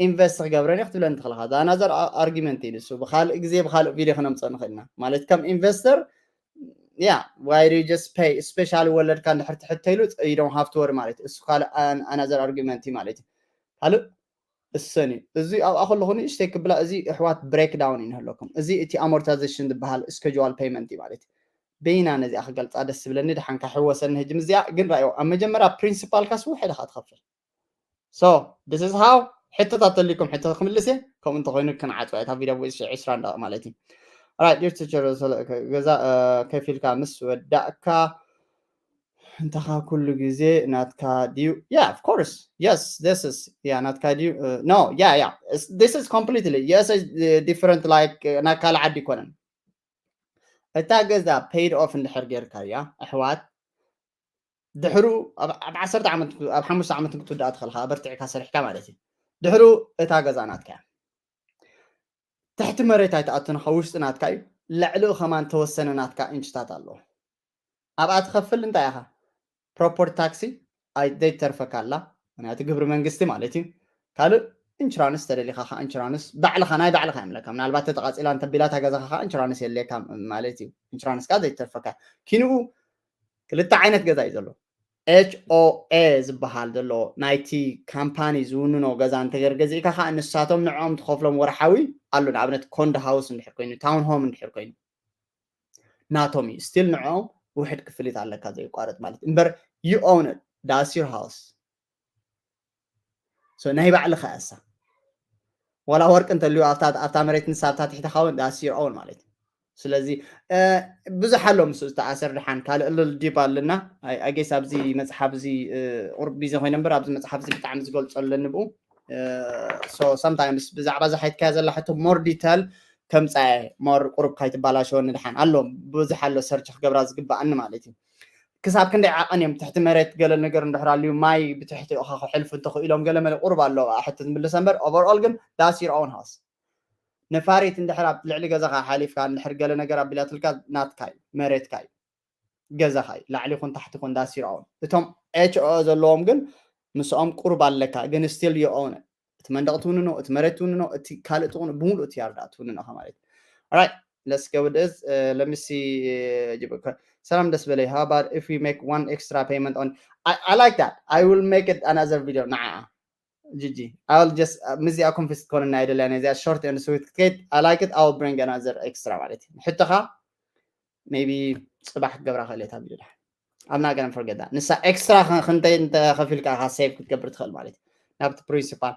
ኢንቨስት ክገብረን እየ ክትብለኒ ትኽእልኻ። ኣናዘር ኣርጊመንት እዩ ንሱ። ብካልእ ግዜ ብካልእ ቪድዮ ክነምፅኦ ንኽእል ኢና ማለት ከም ኢንቨስተር ያ why do you just pay especially ወለድካ እንድሕር ትሕተይሉ you don't have to worry ማለት እዩ። እሱ ካልእ ኣናዘር ኣርጊመንት እዩ ማለት እዩ። ካልእ እሰን እዩ። እዚ ኣብኣ ከለኹ ንእሽተይ ክብላ እዚ ኣሕዋት ብሬክዳውን እዩ ንህለኩም። እዚ እቲ ኣሞርታይዜሽን ዝበሃል ስኬጁዋል ፔይመንት እዩ ማለት እዩ። በይና ነዚኣ ክገልፃ ደስ ዝብለኒ ድሓን ካሕወሰኒ ህጂ ምዚኣ ግን ራእዮ ኣብ መጀመርያ ፕሪንሲፓልካስ ውሕድ ኢኻ ትኸፍል። So this is how ሕቶታት ተልይኩም ሕቶ ክምልስ እየ። ከምኡ እንተኮይኑ ክንዓፅዋ እታ ቪድዮ ብዒስራ ዕስራ ደቂቕ ማለት እዩ። Alright dear teacher ገዛ ከፊልካ ምስ ወዳእካ እንተኻ ኩሉ ግዜ ናትካ ድዩ? Yeah, of course. Yes, this is yeah ናትካ ድዩ? No, yeah, yeah. This is completely yes, different like ናይ ካልእ ዓዲ ይኮነን። እታ ገዛ paid off እንድሕር ጌርካያ ኣሕዋት ድሕሩ ኣብ ዓሰርተ ዓመት ኣብ ሓሙሽተ ዓመት ክትውዳኣ ትኽእልካ በርቲዕካ ሰሪሕካ ማለት እዩ። ድሕሩ እታ ገዛ ናትካ ትሕቲ መሬት ኣይትኣቱን ውሽጢ ናትካ እዩ። ልዕሊኡ ከማን ተወሰነ ናትካ ኢንችታት ኣለዎ። ኣብኣ ትኸፍል እንታይ ኢኻ ፕሮፐርቲ ታክሲ ዘይተርፈካ ኣላ። ምክንያቱ ግብሪ መንግስቲ ማለት እዩ። ካልእ ኢንሹራንስ ተደሊኻ ከዓ ኢንሹራንስ ባዕልኻ ናይ ባዕልኻ የምለካ። ምናልባት ተተቃፂላ እንተቢላ እታ ገዛኻ ከዓ ኢንሹራንስ የድልየካ ማለት እዩ። ኢንሹራንስ ከዓ ዘይተርፈካ ኪንኡ ክልተ ዓይነት ገዛ እዩ ዘሎ። ኤች ኦ ኤ ዝበሃል ዘሎ ናይቲ ካምፓኒ ዝውንኖ ገዛ እንተገር ገዚእካ ከዓ ንሳቶም ንዕኦም ትኸፍሎም ወርሓዊ ኣሎ። ንኣብነት ኮንዶ ሃውስ እንድሕር ኮይኑ ታውን ሆም እንድሕር ኮይኑ ናቶም እዩ ስቲል ንዕኦም ውሕድ ክፍሊት ኣለካ ዘይቋረጥ ማለት እምበር you own it that's your house so ናይ ባዕልኻ እያ እሳ ዋላ ወርቂ እንተልዩ ኣብታ መሬት ንሳ ኣብታ ትሕቲ ካውን that's your own ማለት እዩ ስለዚ ብዙሕ ኣሎ ምስ ዝተኣሰር ድሓን ካልእ እልል ዲብ ኣለና ኣጌስ ኣብዚ መፅሓፍ እዚ ቁርብ ቢዚ ኮይነ እምበር ኣብዚ መፅሓፍ እዚ ብጣዕሚ ዝገልፆ ኣለኒ ብኡ sometimes ብዛዕባ ዝሓትካያ ዘላ ሕቶ more detail ከምፃ more ቁሩብ ካይትባላሸወኒ ድሓን ኣሎ ብዙሕ ኣሎ ሰርች ክገብራ ዝግባኣኒ ማለት እዩ ክሳብ ክንደይ ዓቐን እዮም ትሕቲ መሬት ገለ ነገር እንድሕር ኣልዩ ማይ ብትሕቲ ኦኻ ክሕልፉ እንተኽኢሎም ገለ መለ ቁሩብ ኣለዋ ሕቶ ዝምልሰ እምበር overall ግን that's your own house ነፋሪት እንድሕር ኣብ ልዕሊ ገዛኻ ሓሊፍካ እንድሕር ገለ ነገር ኣቢላትልካ ናትካ እዩ መሬትካ እዩ ገዛኻ እዩ ላዕሊ ይኹን ታሕቲ ይኹን that's your own እቶም ኤች ኦ ዘለዎም ግን ምስኦም ቁሩብ ኣለካ ግን still you own it እቲ መንደቕ ትውንኖ እቲ መሬት ትውንኖ እቲ ካልእ ትውንኖ ብምሉእ እቲ ያርዳ ትውንኖ ኢኻ ማለት እዩ right let's go with this uh, let me see uh, ሰላም ደስ በለይ how about if we make one extra payment on I, I like that I will make it another video ንዓ ጂጂ I will just uh, ምዚኣ ኮንፊስ ትኮነ ናይ ደልያ ነዚኣ short and sweet ክትከይድ I like it I will bring another extra ማለት እዩ ሕቶኻ maybe ፅባሕ ክገብራ ክእል እየ ታ ቪድዮ ድሓን I'm not gonna forget that ንሳ ኤክስትራ ክንተይ እንተከፊልካ ኢካ ሴቭ ክትገብር ትክእል ማለት እዩ ናብቲ ፕሪንሲፓል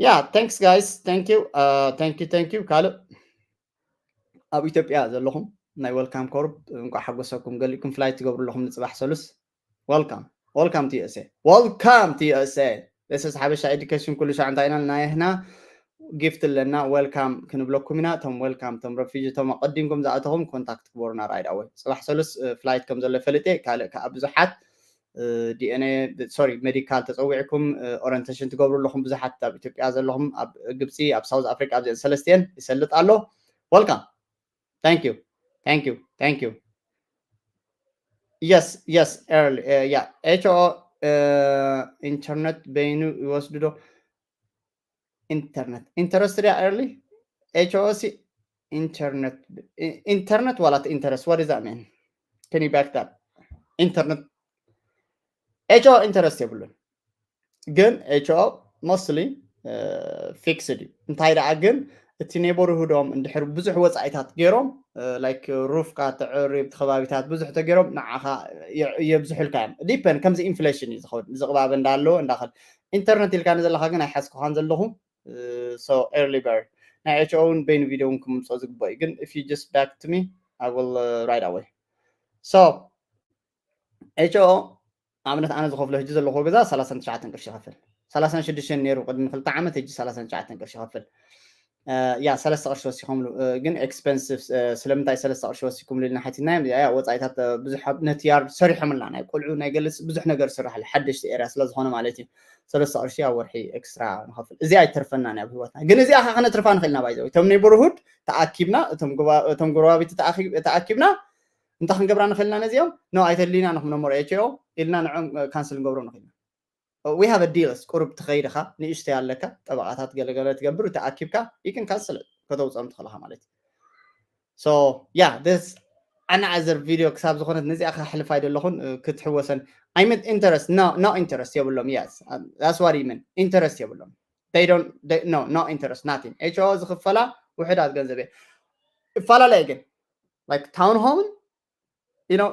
yeah thanks guys thank you thank you thank you ካልእ ኣብ ኢትዮጵያ ዘለኹም ናይ welcome corp እንኳዕ ሓጎሰኩም ገሊኩም flight ትገብሩ ኣለኹም ንፅባሕ ሰሉስ welcome welcome to USA welcome to USA this is ሓበሻ education ኩሉ ሻዕ እንታይ ኢና ናይህና gift ኣለና welcome ክንብለኩም ኢና እቶም welcome እቶም refugee እቶም ኣቀዲምኩም ዝኣተኹም contact ክበሩና right away ፅባሕ ሰሉስ flight ከም ዘሎ ፈሊጠ ካልእ ከዓ ብዙሓት DNA sorry medical ተፀዊዕኩም orientation ትገብሩ ኣለኹም ብዙሓት ኣብ ኢትዮጵያ ዘለኹም ኣብ ግብፂ ኣብ South Africa ኣብዚአን ሰለስቲአን ይሰልጥ ኣሎ welcome thank you thank you thank you yes yes early uh, yeah H O uh, internet በይኑ ይወስዱ ዶ internet interest ያ early H O C internet internet ዋላት interest what is that mean can you back that internet H O interest የብሉን ግን H O mostly fixed እዩ እንታይ ደኣ ግን እቲ neighborhood ኦም እንድሕር ብዙሕ ወፃኢታት ገይሮም like roof ካ ተዕርብ ከባቢታት ብዙሕ ተገይሮም ንዓኻ የብዝሑልካ እዮም depend ከምዚ inflation እዩ ዝኸውን ዝቕባበ እንዳለዎ እንዳኸድ internet ኢልካኒ ዘለኻ ግን ኣይሓዝኩኻን ዘለኹ so early bird ናይ H O እውን በይኑ ቪድዮ እውን ክምፅኦ ዝግባእ እዩ ግን if you just back to me I will uh, right away so H O ኣብነት ኣነ ዝኸፍሎ ሕጂ ዘለኹ ገዛ ሰላሳን ትሽዓተን ቅርሺ ይኸፍል ሰላሳን ሽዱሽተን ነይሩ ቅድሚ ክልተ ዓመት ሕጂ ሰላሳን ትሽዓተን ቅርሺ ይኸፍል ያ ሰለስተ ቅርሺ ወሲኾምሉ። ግን ኤክስፐንሲቭ ስለምንታይ ሰለስተ ቅርሺ ወሲኩምሉ ኢልና ሓቲትናዮም። ያ ወፃኢታት ብዙሕ ነቲ ያርድ ሰሪሖምልና፣ ናይ ቆልዑ ናይ ገለስ ብዙሕ ነገር ዝስራሕሉ ሓደሽቲ ኤርያ ስለዝኾነ ማለት እዩ። ሰለስተ ቅርሺ ኣብ ወርሒ ኤክስትራ ንኸፍል። እዚ ኣይተርፈናን ኣብ ህይወትና። ግን እዚኣ ከ ከነትርፋ ንኽእልና ባይዘው እቶም ኔበርሁድ ተኣኪብና እቶም ጎረባቢቲ ተኣኪብና እንታይ ክንገብራ ንኽእልና ነዚኦም ኖ ኣይተድልዩና ንኹም ነመር ኤችኦ ኢልና ንዕም ካንስል ንገብሮ ንኽእልና። We have a deals። ቁሩብ ትኸይድኻ ንእሽተይ ኣለካ ጠበቓታት ገለገለ ትገብር ተኣኪብካ ይክን ካንስል ከተውፅኦም ትኽእልኻ ማለት እዩ። So yeah, this another video ክሳብ ዝኾነት ነዚኣ ከሕልፍ ኣይደለኹን ክትሕወሰን። I meant interest no no interest የብሎም። Yes, that's what you mean. Interest የብሎም። They don't no no interest nothing። ኤችኦ ዝኽፈላ ውሕዳት ገንዘብ እየ። ይፈላለየ ግን like ታውን ሆምን you know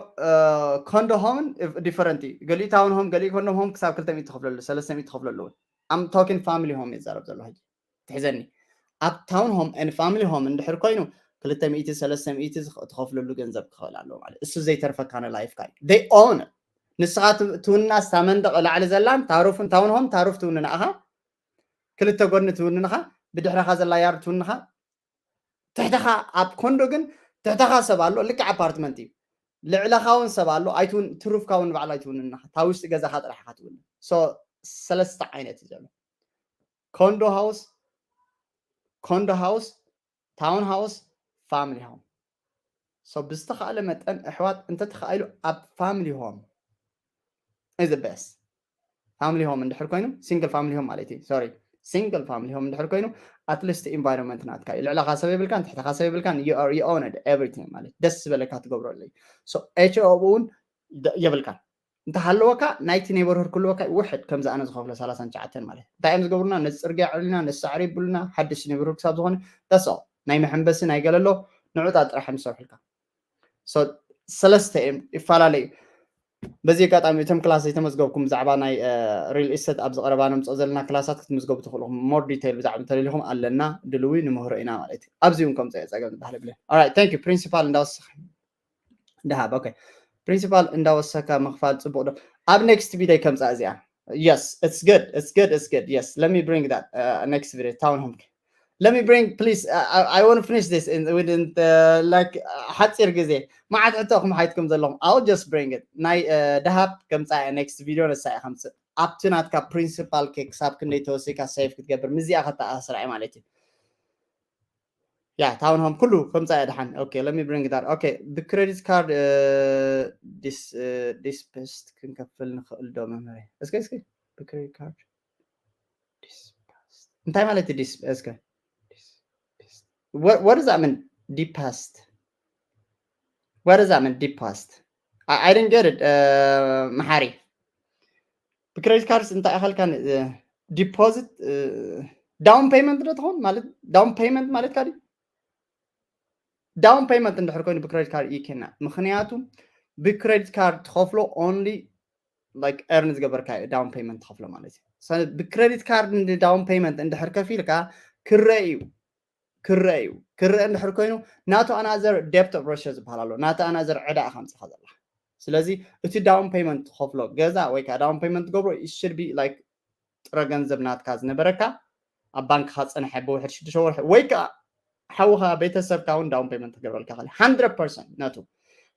ኮንዶ ሆምን ዲፈረንት እዩ። ገሊኡ ታውን ሆም ገሊኡ ኮንዶ ሆም ክሳብ ክልተ ሚእቲ ትኸፍለሉ ሰለስተ ሚእቲ ትኸፍለሉ እውን። I'm talking family home ይዛረብ ዘሎ ሕጂ ትሕዘኒ። ኣብ ታውን ሆም and family home እንድሕር ኮይኑ ክልተ ሚእቲ ሰለስተ ሚእቲ ትኸፍለሉ ገንዘብ ክኽእል ኣለዎ ማለት እሱ ዘይተርፈካ ንላይፍካ እዩ። They own ንስኻ ትውንና ስታ መንደቕ ላዕሊ ዘላን ታሩፍን ታውን ሆም ታሩፍ ትውንና ኢኻ። ክልተ ጎድኒ ትውንንኻ ብድሕረኻ ዘላ ያርድ ትውንኻ። ትሕተኻ ኣብ ኮንዶ ግን ትሕተኻ ሰብ ኣሎ። ልክዕ ኣፓርትመንት እዩ። ልዕለኻ እውን ሰብ ኣሎ። ኣይትውን ትሩፍካ እውን ባዕላ ኣይትውንን ኢኻ። እታ ውሽጢ ገዛኻ ጥራሕ ኢኻ ትውንን። So ሰለስተ ዓይነት እዩ ዘሎ። ኮንዶ ሃውስ፣ ኮንዶ ሃውስ፣ ታውን ሃውስ፣ ፋሚሊ ሆም። So ብዝተኻእለ መጠን ኣሕዋት እንተተኻኢሉ ኣብ ፋሚሊ ሆም is the best። ፋሚሊ ሆም እንድሕር ኮይኑ ሲንግል ፋሚሊ ሆም ማለት እዩ። ሶሪ ሲንግል ፋሚሊ ሆም እንድሕር ኮይኑ ኣትሊስት ኢንቫይሮንመንት ናትካ እዩ። ልዕለኻ ሰብ የብልካን ትሕተኻ ሰብ የብልካን። You own it everything ማለት ደስ ዝበለካ ትገብረሉ እዩ። So ኤችኦ እውን የብልካን እንተሃለወካ ናይቲ ኔበርሁድ ክህልወካ ውሕድ ከምዚ ኣነ ዝኸፍሎ ሰላሳን ትሽዓተን ማለት እንታይ እዮም ዝገብሩና? ነዚ ፅርግያ ዕልና ነዚ ሳዕሪ ይብሉና ሓድሽ ኔበርሁድ ክሳብ ዝኾነ that's all። ናይ መሐንበሲ ናይ ገለሎ ንዑጣ ጥራሕ እዮም ዝሰርሑልካ። ሰለስተ እዮም ይፈላለዩ። በዚ ኣጋጣሚ እቶም ክላስ ዘይተመዝገብኩም ብዛዕባ ናይ ሪል ኢስቴት ኣብ ዝቀረባ ነምፅኦ ዘለና ክላሳት ክትምዝገቡ ትኽእሉ። ሞር ዲቴይል ብዛዕባ እንተደሊኹም ኣለና ድልዊ ንምህሮ ኢና ማለት እዩ። ኣብዚ እውን ከምፀ ፀገም ዝበሃል የብለን። Alright thank you። ፕሪንሲፓል እንዳወሰኸ ደሃብ okay። ፕሪንሲፓል እንዳወሰካ ምኽፋል ፅቡቅ ዶ? ኣብ ኔክስት ቪዲዮ ከምፃ እዚኣ። Yes, it's good, it's good, it's good. Yes, let me bring that next video. Town home let me bring please. I want to finish this in within the like ሓፂር ግዜ። መዓት ሕቶ ኹም ሓይትኩም ዘለኹም I'll just bring it። ናይ ደሃብ ከምፃ ኔክስት ቪዲዮ ነሳ ከምፅእ ኣብቲ ናትካ ፕሪንሲፓል ክሳብ ክንደይ ተወሲካ ሴቭ ክትገብር ምዚኣ ከተኣስራ ማለት እዩ። ያ ታውን ሆም ኩሉ ከምፃ እያ ደሓን። Okay, let me bring that. Okay, ብክሬዲት ካርድ ዲስፐስት ክንከፍል ንኽእል ዶ መምህረይ? እስከ እስከ ብክሬዲት ካርድ እንታይ ማለት እዩ ዲስፐስት? What does that mean? Deepest? What does that mean? Deepest? I didn't get it. መሓሪ ብክሬዲት ካርድስ እንታይ ኣኸልካ ዲፖዚት ዳውን ፔመንት ዶ ትኸውን ማለት ዳውን ፔመንት ማለትካ ድዩ? ዳውን ፔመንት እንድሕር ኮይኑ ብክሬዲት ካርድ ይከና ምክንያቱ ብክሬዲት ካርድ ትኸፍሎ only like earn ዝገበርካ ዳውን ፔመንት ትኸፍሎ ማለት እዩ። ብክሬዲት ካርድ ዳውን ፔመንት እንድሕር ከፊልካ ክረአ እዩ ክረአ እዩ ክረአ እንድሕር ኮይኑ ናቱ ኣናዘር ዴፕት ኦፍ ረሽያ ዝበሃል ኣሎ ናቱ ኣናዘር ዕዳ ኢኻ ምፅኻ ዘለካ። ስለዚ እቲ ዳውን ፔመንት ትኸፍሎ ገዛ ወይ ከዓ ዳውን ፔመንት ትገብሮ should be like ጥረ ገንዘብ ናትካ ዝነበረካ ኣብ ባንክካ ዝፀንሐ ብውሕድ ሽዱሽተ ወርሒ ወይ ከዓ ሓውኻ ቤተሰብካ እውን ዳውን ፔመንት ክገብረልካ ይኽእል hundred percent ነቱ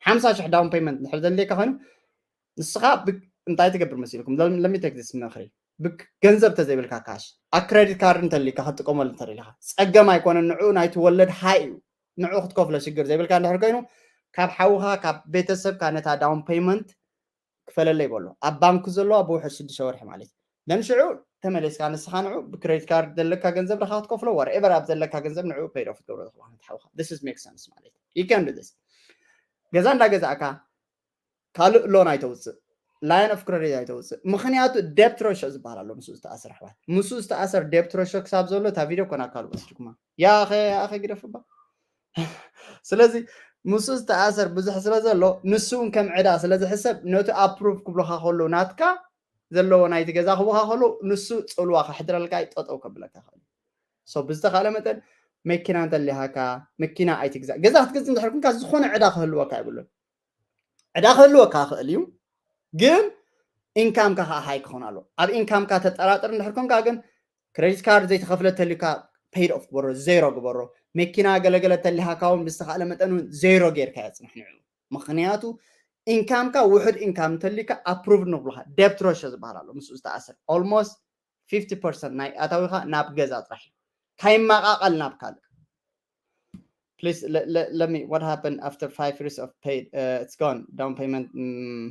ሓምሳ ሽሕ ዳውን ፔመንት እንድሕር ዘድልየካ ኮይኑ ንስኻ እንታይ ትገብር መሲልኩም let me take this ምኽሪ ገንዘብ ተዘይብልካ ካሽ ኣብ ክሬዲት ካርድ እንተሊካ ክትጥቀመሉ እንተደሊካ ፀገም ኣይኮነን ንዕኡ ናይቲ ወለድ ሃይ እዩ ንዕኡ ክትከፍሎ ሽግር ዘይብልካ እንድሕር ኮይኑ ካብ ሓውኻ ካብ ቤተሰብካ ነታ ዳውን ፔመንት ክፈለለይ በሎ ኣብ ባንኩ ዘለዋ ብውሕድ ሽዱሽተ ወርሒ ማለት እዩ። ነንሽዑ ተመሊስካ ንስኻ ንዑ ብክሬዲት ካርድ ዘለካ ገንዘብ ለካ ክትከፍሎ whatever ኣብ ዘለካ ገንዘብ ንዑ ፔድ ኦፍ ክትገብሮ ትኽእል ሓውካ this is make sense ማለት እዩ። You can do this። ገዛ እንዳገዛእካ ካልእ ሎን ኣይተውፅእ ላይን ኦፍ ክሬዲት ኣይተውፅእ ምክንያቱ ዴፕት ሬሾ ዝበሃል ኣሎ ምስኡ ዝተኣሰር ኣሕዋት ምስኡ ዝተኣሰር ዴፕት ሬሾ ክሳብ ዘሎ እታ ቪድዮ ኮና ካልእ ወሲድኩማ ያኸ ያኸ ግደፍባ ስለዚ ምስኡ ዝተኣሰር ብዙሕ ስለ ዘሎ ንሱ እውን ከም ዕዳ ስለ ዝሕሰብ ነቲ ኣፕሩቭ ክብሉካ ከለዉ ናትካ ዘለዎ ናይቲ ገዛ ክቡካ ከለዉ ንሱ ፅልዋ ከሕድረልካ እዩ ጠጠው ከብለካ ይኽእል so ብዝተኻእለ መጠን መኪና እንተሊሃካ መኪና ኣይትግዛእ ገዛ ክትገዝእ እንድሕር ኩንካ ዝኾነ ዕዳ ክህልወካ የብሉን ዕዳ ክህልወካ ይኽእል እዩ ግን ኢንካምካ ከዓ ሃይ ክኾን ኣለዎ ኣብ ኢንካምካ ተጠራጥር እንድሕር ኮንካ ግን ክሬዲት ካርድ ዘይተኸፍለ ተልዩካ paid off ግበሮ፣ ዜሮ ግበሮ። መኪና ገለገለ ተሊሃካ እውን ብዝተኻእለ መጠን እውን ዜሮ ጌርካ የፅንሕ ንዕኡ። ምኽንያቱ ኢንካምካ ውሑድ ኢንካም እንተሊካ ኣፕሩቭ ንብሉካ debt ratio ዝበሃል ኣሎ፣ ምስኡ ዝተኣሰር almost fifty percent ናይ ኣታዊኻ ናብ ገዛ ጥራሕ እዩ። ካይመቓቐል ናብ ካልእ። Please let, let, let me, what happened after five years of paid? Uh, it's gone. Down payment. Mm,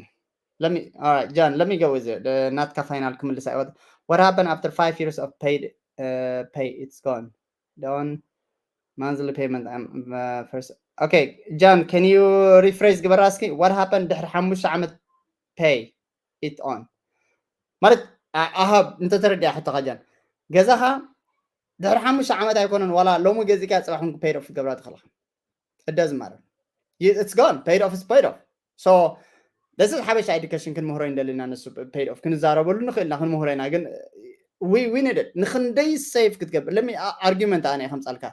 let me, all right, John, let me go with it. Uh, ናትካ ፋይናል ክምልስ ኣይወት. What happened after five years of paid? Uh, pay, it's gone. Down monthly payment. Um, uh, first, okay, John, can you rephrase ግበራ እስኪ? What happened ድሕሪ ሓሙሽተ ዓመት pay it on? ማለት ኣሃብ እንተተረዲኣ ሕቶኻ ጃን፣ ገዛኻ ድሕሪ ሓሙሽተ ዓመት ኣይኮነን፣ ዋላ ሎሚ ገዚእካ ጽባሕ እውን paid off ክትገብራ ትኽእልኻ። It doesn't matter. It's gone. Paid off is paid off. So this is ሓበሻ ኤዱኬሽን ክንምህሮ እንደልና፣ ንሱ paid off ክንዛረበሉ ንኽእል ኢና፣ ክንምህሮ ኢና። ግን we we need it። ንኽንደይ ሴቭ ክትገብር፣ let me argument ኣነ ከምጻልካ፣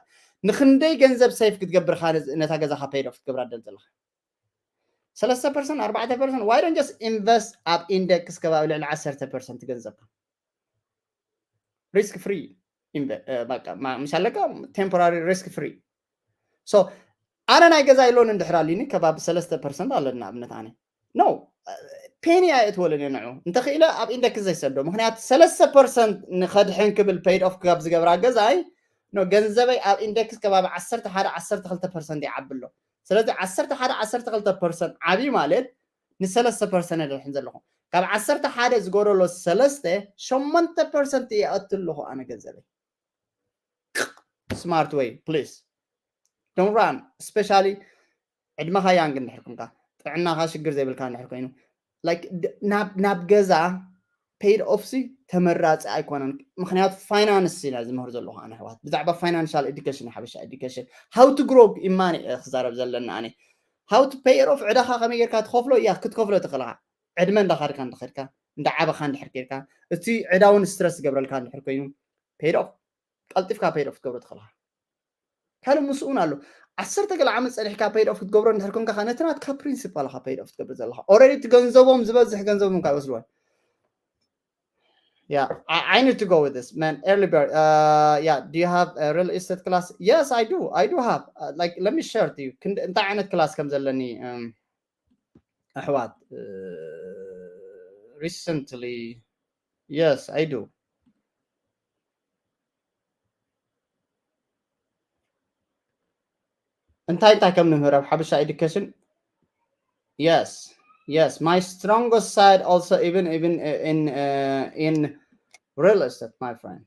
ንኽንደይ ገንዘብ ሴቭ ክትገብር ኢኻ ነታ ገዛኻ paid off ክትገብራ ደል ዘለኻ? ሰለስተ ፐርሰንት፣ ኣርባዕተ ፐርሰንት? Why don't just invest ኣብ ኢንደክስ ከባቢ ልዕሊ ዓሰርተ ፐርሰንት ገንዘብካ? ሪስክ ፍሪ። በቃ ምስ ኣለካ ቴምፖራሪ ሪስክ ፍሪ። So ኣነ ናይ ገዛይ ሎን እንድሕር ኣልዩኒ ከባቢ ሰለስተ ፐርሰንት ኣለኒ ንኣብነት ኣነ፣ no ፔኒ ኣየእትወሉን እየ ንዑ። እንተኽኢለ ኣብ ኢንደክስ ዘይሰዶ፣ ምኽንያቱ ሰለስተ ፐርሰንት ንኸድሕን ክብል paid off ካብ ዝገብራ ገዛይ፣ no ገንዘበይ ኣብ ኢንደክስ ከባቢ ዓሰርተ ሓደ ዓሰርተ ክልተ ፐርሰንት ይዓቢ ኣሎ። ስለዚ ዓሰርተ ሓደ ዓሰርተ ክልተ ፐርሰንት ዓብዩ ማለት ንሰለስተ ፐርሰንት የድሕን ዘለኹ። ካብ ዓሰርተ ሓደ ዝጎደሎ ሰለስተ፣ ሸሞንተ ፐርሰንት የእቱ ኣለኹ ኣነ ገንዘበይ። Smart way, please. Don't run, especially ዕድመኻ ያንግ እንድሕር ኮንካ፣ ጥዕናኻ ሽግር ዘይብልካ እንድሕር ኮይኑ፣ like ናብ ናብ ገዛ paid off ሲ ተመራፂ ኣይኮነን። ምኽንያቱ ፋይናንስ ኢና ዝምህር ዘለኹ ኣነ ኣሕዋት። ብዛዕባ ፋይናንሻል ኤዱኬሽን፣ ሓበሻ ኤዱኬሽን፣ how to grow money እየ ክዛረብ ዘለና ኣነ። How to pay it off፣ ዕዳኻ ከመይ ጌርካ ትኸፍሎ እያ ክትከፍሎ ትኽእልኻ። ዕድመ እንዳኻድካ እንዳኸድካ፣ እንዳዓበኻ እንድሕር ጌርካ፣ እቲ ዕዳ እውን ስትረስ ዝገብረልካ እንድሕር ኮይኑ፣ paid off ቀልጢፍካ paid off ክትገብሮ ትኽእልኻ። ካልእ ምስኡ እውን ኣሎ። ዓሰርተ ገለ ዓመት ጸኒሕካ paid off ክትገብሮ እንድሕር ኮንካ ኸኣ፣ ነቲ ናትካ ፕሪንሲፓል ኢኻ paid off ትገብር ዘለኻ። Already እቲ ገንዘቦም ዝበዝሕ ገንዘቦም ካብ ይወስድዎ። Yeah, I, I need to go with this, man. Early bird. Uh, yeah, do you have a real estate class? Yes, I do. I do have. Uh, like, let me share to you. ክንድ-፣ እንታይ ዓይነት ክላስ ከም ዘለኒ፣ um, ኣሕዋት፣ uh, recently. Yes, I do. እንታይ እንታይ ከም ንምህር ኣብ ሓበሻ ኤዱኬሽን? Yes, yes, my strongest side also, even even uh, in uh, in real estate, my friend.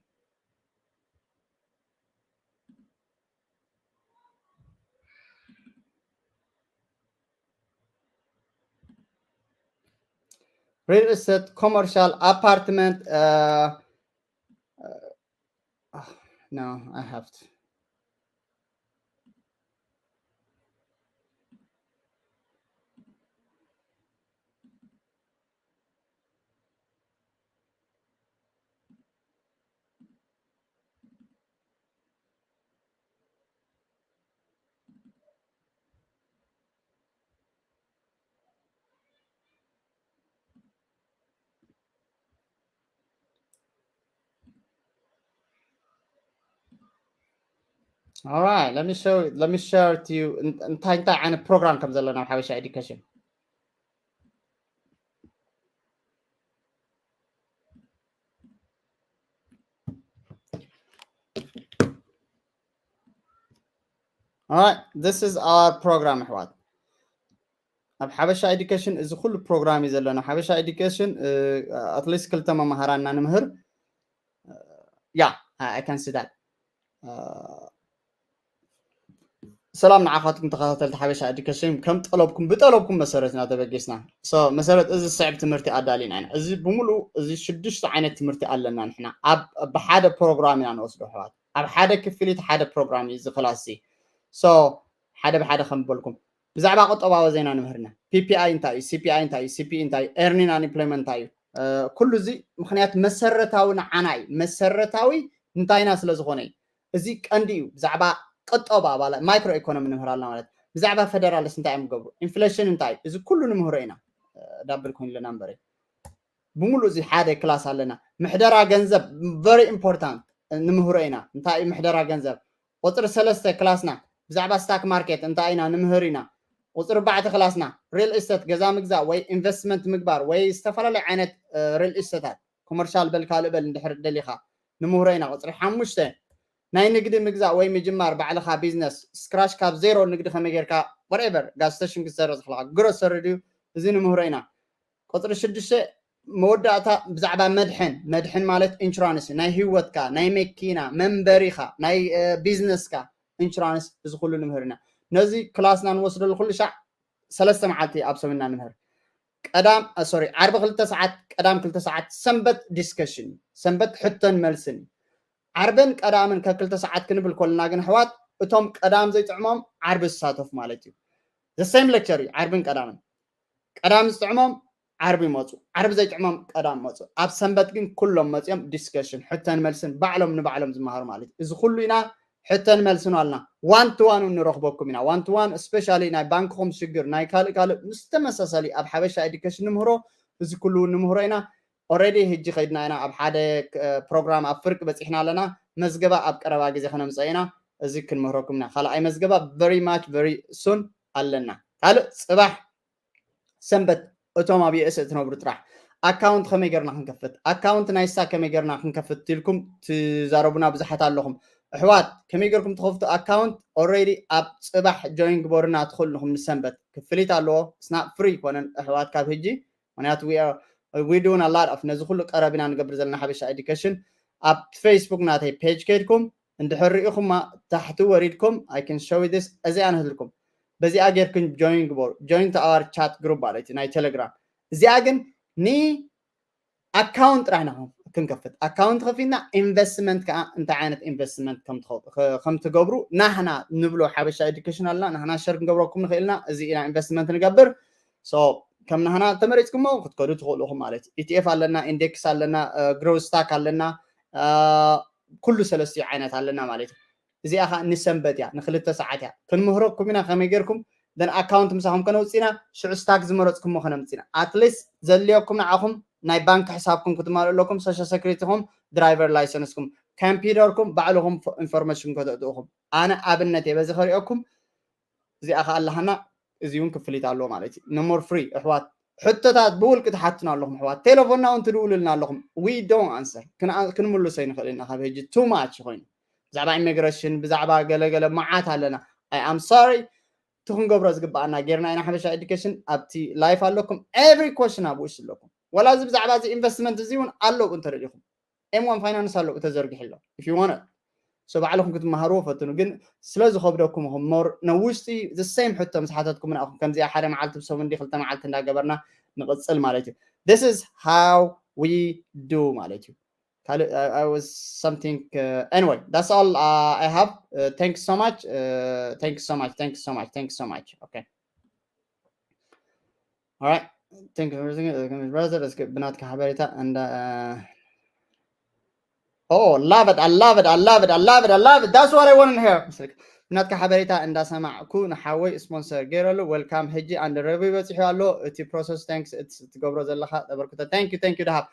Real estate, commercial, apartment. Uh, uh, oh, no, I have to. All right, let me show, let me share to you እንታይ እንታይ ዓይነት ፕሮግራም ከም ዘለና ኣብ ሓበሻ ኤዱኬሽን። All right, this is our program ኣሕዋት። ኣብ ሓበሻ ኤዱኬሽን እዚ ኩሉ ፕሮግራም እዩ ዘለና። ሓበሻ ኤዱኬሽን at least ክልተ መማሃራን ኢና ንምህር። Yeah, I can see that. ሰላም ንዓኻትኩም ተኸታተልቲ ሓበሻ ኤዱኬሽን፣ ከም ጠለብኩም ብጠለብኩም መሰረት ኢና ተበጊስና። So መሰረት እዚ ዝስዕብ ትምህርቲ ኣዳሊና ኢና። እዚ ብምሉእ እዚ ሽዱሽተ ዓይነት ትምህርቲ ኣለና ንሕና ኣብ ብሓደ ፕሮግራም ኢና ንወስዶ ኣሕዋት። ኣብ ሓደ ክፍሊት ሓደ ፕሮግራም እዩ እዚ ክላስ እዚ። So ሓደ ብሓደ ከም በልኩም ብዛዕባ ቁጠባዊ ዜና ንምህርና። ፒ ፒ ኣይ እንታይ እዩ? ሲ ፒ ኣይ እንታይ እዩ? ሲ ፒ ኢ እንታይ እዩ? ኤርኒንግ ኣንኢምፕሎይመንት እንታይ እዩ? ኩሉ እዚ ምኽንያት መሰረታዊ ንዓና እዩ። መሰረታዊ እንታይና ስለ ዝኾነ እዩ። እዚ ቀንዲ እዩ። ብዛዕባ ቁጠባ ማለት ማይክሮ ኢኮኖሚ ንምህር ኣለና ማለት። ብዛዕባ ፌደራልስ እንታይ እዮም ገብሩ? ኢንፍሌሽን እንታይ እዩ? እዚ ኩሉ ንምህሮ ኢና። ዳብል ኮይን ኣለና እምበረ። ብምሉእ እዚ ሓደ ክላስ ኣለና። ምሕደራ ገንዘብ very important። ንምህሮ ኢና። እንታይ እዩ ምሕደራ ገንዘብ? ቁፅሪ ሰለስተ ክላስና ብዛዕባ ስታክ ማርኬት እንታይ ኢና ንምህር ኢና። ቁፅሪ ኣርባዕተ ክላስና ሪል ኢስተት፣ ገዛ ምግዛእ ወይ ኢንቨስትመንት ምግባር ወይ ዝተፈላለዩ ዓይነት ሪል ኢስተታት፣ ኮመርሻል በል ካልእ በል እንድሕር ደሊኻ ንምህሮ ኢና። ቁፅሪ ሓሙሽተ ናይ ንግዲ ምግዛእ ወይ ምጅማር፣ ባዕልኻ ቢዝነስ ስክራሽ፣ ካብ ዜሮ ንግዲ ከመይ ጌርካ፣ ወሬቨር፣ ጋዝ ስቴሽን ክትሰርሕ ዝኽእልካ፣ ግሮሰሪ ድዩ፣ እዚ ንምህሮ ኢና። ቁፅሪ ሽዱሽተ መወዳእታ ብዛዕባ መድሕን፣ መድሕን ማለት ኢንሹራንስ ናይ ህይወትካ፣ ናይ መኪና መንበሪኻ፣ ናይ ቢዝነስካ ኢንሹራንስ፣ እዚ ኩሉ ንምህር ኢና። ነዚ ክላስና ንወስደሉ ኩሉ ሻዕ ሰለስተ መዓልቲ ኣብ ሰሙንና ንምህር። ቀዳም ሶሪ፣ ዓርቢ ክልተ ሰዓት፣ ቀዳም ክልተ ሰዓት፣ ሰንበት ዲስከሽን እዩ። ሰንበት ሕቶን መልስን እዩ። ዓርብን ቀዳምን ከክልተ ሰዓት ክንብል ከለና ግን ኣሕዋት፣ እቶም ቀዳም ዘይጥዕሞም ዓርቢ ዝሳተፉ ማለት እዩ። The same lecture እዩ ዓርብን ቀዳምን። ቀዳም ዝጥዕሞም ዓርቢ ይመፁ፣ ዓርቢ ዘይጥዕሞም ቀዳም መፁ። ኣብ ሰንበት ግን ኩሎም መፅኦም ዲስከሽን፣ ሕቶን መልስን ባዕሎም ንባዕሎም ዝመሃሩ ማለት እዩ። እዚ ኩሉ ኢና ሕቶን መልስን ኣልና። ዋን ቱ ዋን ንረኽበኩም ኢና። ዋን ቱ ዋን ስፔሻሊ ናይ ባንክኹም ሽግር፣ ናይ ካልእ ካልእ ምስ ተመሳሳሊ ኣብ ሓበሻ ኤዱኬሽን ንምህሮ፣ እዚ ኩሉ እውን ንምህሮ ኢና። ኦረዲ ህጂ ከይድና ኢና ኣብ ሓደ ፕሮግራም ኣብ ፍርቂ በፂሕና ኣለና። መዝገባ ኣብ ቀረባ ግዜ ከነምፀ ኢና። እዚ ክንምህረኩም ኢና። ካልኣይ መዝገባ very much very soon ኣለና። ካልእ ፅባሕ ሰንበት እቶም ኣብ ዩኤስ እትነብሩ ጥራሕ ኣካውንት ከመይ ገርና ክንከፍት፣ ኣካውንት ናይ ስታክ ከመይ ገርና ክንከፍት ኢልኩም ትዛረቡና ብዙሓት ኣለኹም። ኣሕዋት ከመይ ገርኩም ትኸፍቱ ኣካውንት? ኦረዲ ኣብ ፅባሕ ጆይን ግበሩና ትኽእሉ ንኹም ንሰንበት ክፍሊት ኣለዎ። ስና ፍሪ ይኮነን ኣሕዋት ካብ ህጂ፣ ምክንያቱ we doing a lot of ነዚ ኩሉ ቀረብ ኢና ንገብር ዘለና ሓበሻ ኤዱኬሽን። ኣብ ፌስቡክ ናተይ ፔጅ ከይድኩም እንድሕር ሪኢኹማ ታሕቲ ወሪድኩም I can show this፣ እዚኣ ንህልኩም። በዚኣ ጌርክን ጆይን ግበሩ። Join to our chat group ማለት እዩ ናይ ቴሌግራም። እዚኣ ግን ን ኣካውንት ጥራሕ ኢና ክንከፍት። ኣካውንት ከፊትና ኢንቨስትመንት ከዓ እንታይ ዓይነት ኢንቨስትመንት ከም ትገብሩ ናህና ንብሎ ሓበሻ ኤዱኬሽን ኣለና። ናህና ሸር ክንገብረኩም ንኽእልና እዚ ኢና ኢንቨስትመንት ንገብር። ሶ ከም ናህና ተመሪፅኩሞ ክትከዱ ትኽእሉ ኢኹም ማለት እዩ። ኢቲኤፍ ኣለና፣ ኢንዴክስ ኣለና፣ ግሮው ስታክ ኣለና፣ ኩሉ ሰለስቲኡ ዓይነት ኣለና ማለት እዩ። እዚኣ ከዓ ንሰንበት እያ፣ ንክልተ ሰዓት እያ። ክንምህረኩም ኢና ከመይ ጌርኩም ደን ኣካውንት ምሳኹም ከነውፅእ ኢና። ሽዑ ስታክ ዝመረፅኩሞ ከነምፅእ ኢና። ኣትሊስት ዘድልየኩም ንዓኹም ናይ ባንክ ሕሳብኩም ክትማልኡ ኣለኩም፣ ሶሻል ሰክሪቲኹም፣ ድራይቨር ላይሰንስኩም፣ ኮምፒውተርኩም ባዕልኹም ኢንፎርሜሽን ከተእትኡኹም። ኣነ ኣብነት እየ በዚ ከሪኦኩም። እዚኣ ከዓ ኣለሃና፣ እዚ እውን ክፍሊት ኣለዎ ማለት እዩ። No more free ኣሕዋት፣ ሕቶታት ብውልቂ ትሓቱና ኣለኹም ኣሕዋት፣ ቴሌፎንና እውን ትድውሉልና ኣለኹም። We don't answer፣ ክንምልሶ ኣይንኽእል ኢና። ካብ ሕጂ too much ኮይኑ ብዛዕባ ኢሚግሬሽን፣ ብዛዕባ ገለገለ መዓት ኣለና። I am sorry። እቲ ክንገብሮ ዝግባኣና ጌርና ኢና። ሓበሻ ኤዱኬሽን ኣብቲ ላይፍ ኣለኩም። Every question ኣብ ውሽጢ ኣለኩም። ወላ እዚ ብዛዕባ እዚ ኢንቨስትመንት እዚ እውን ኣለዉ እንተረዲኹም፣ ኤም ዋን ፋይናንስ ኣለዉ ተዘርጊሑ ኣሎ። If you want it። So ባዕልኹም ክትመሃርዎ ፈትኑ። ግን ስለ ዝኸብደኩም ኢኹም ሞር ንውሽጢ the same ሕቶ ምስ ሓተትኩም ንኣኹም ከምዚኣ ሓደ መዓልቲ ብሰሙን ድዩ ክልተ መዓልቲ እንዳገበርና ንቕጽል ማለት እዩ። This is how we do ማለት እዩ። ካልእ I, I was something uh, anyway, that's all uh, I have. Uh, thank you so much. Uh, thank you so much. Thank you so much. Thank you so much. Okay. All right. Thank you for everything. Uh, brother, let's get ብናትካ ሓበሬታ እንዳ uh, Oh, love it. I love it. I love it. I love it. I love it. That's what I want to hear. ብናትካ ሓበሬታ እንዳሰማዕኩ ንሓወይ ስፖንሰር ገይረሉ። Welcome። ሕጂ under review በፂሑ ኣሎ እቲ process። Thanks። እቲ ትገብሮ ዘለኻ ተበርክቶ። Thank you። Thank you ደሃብ።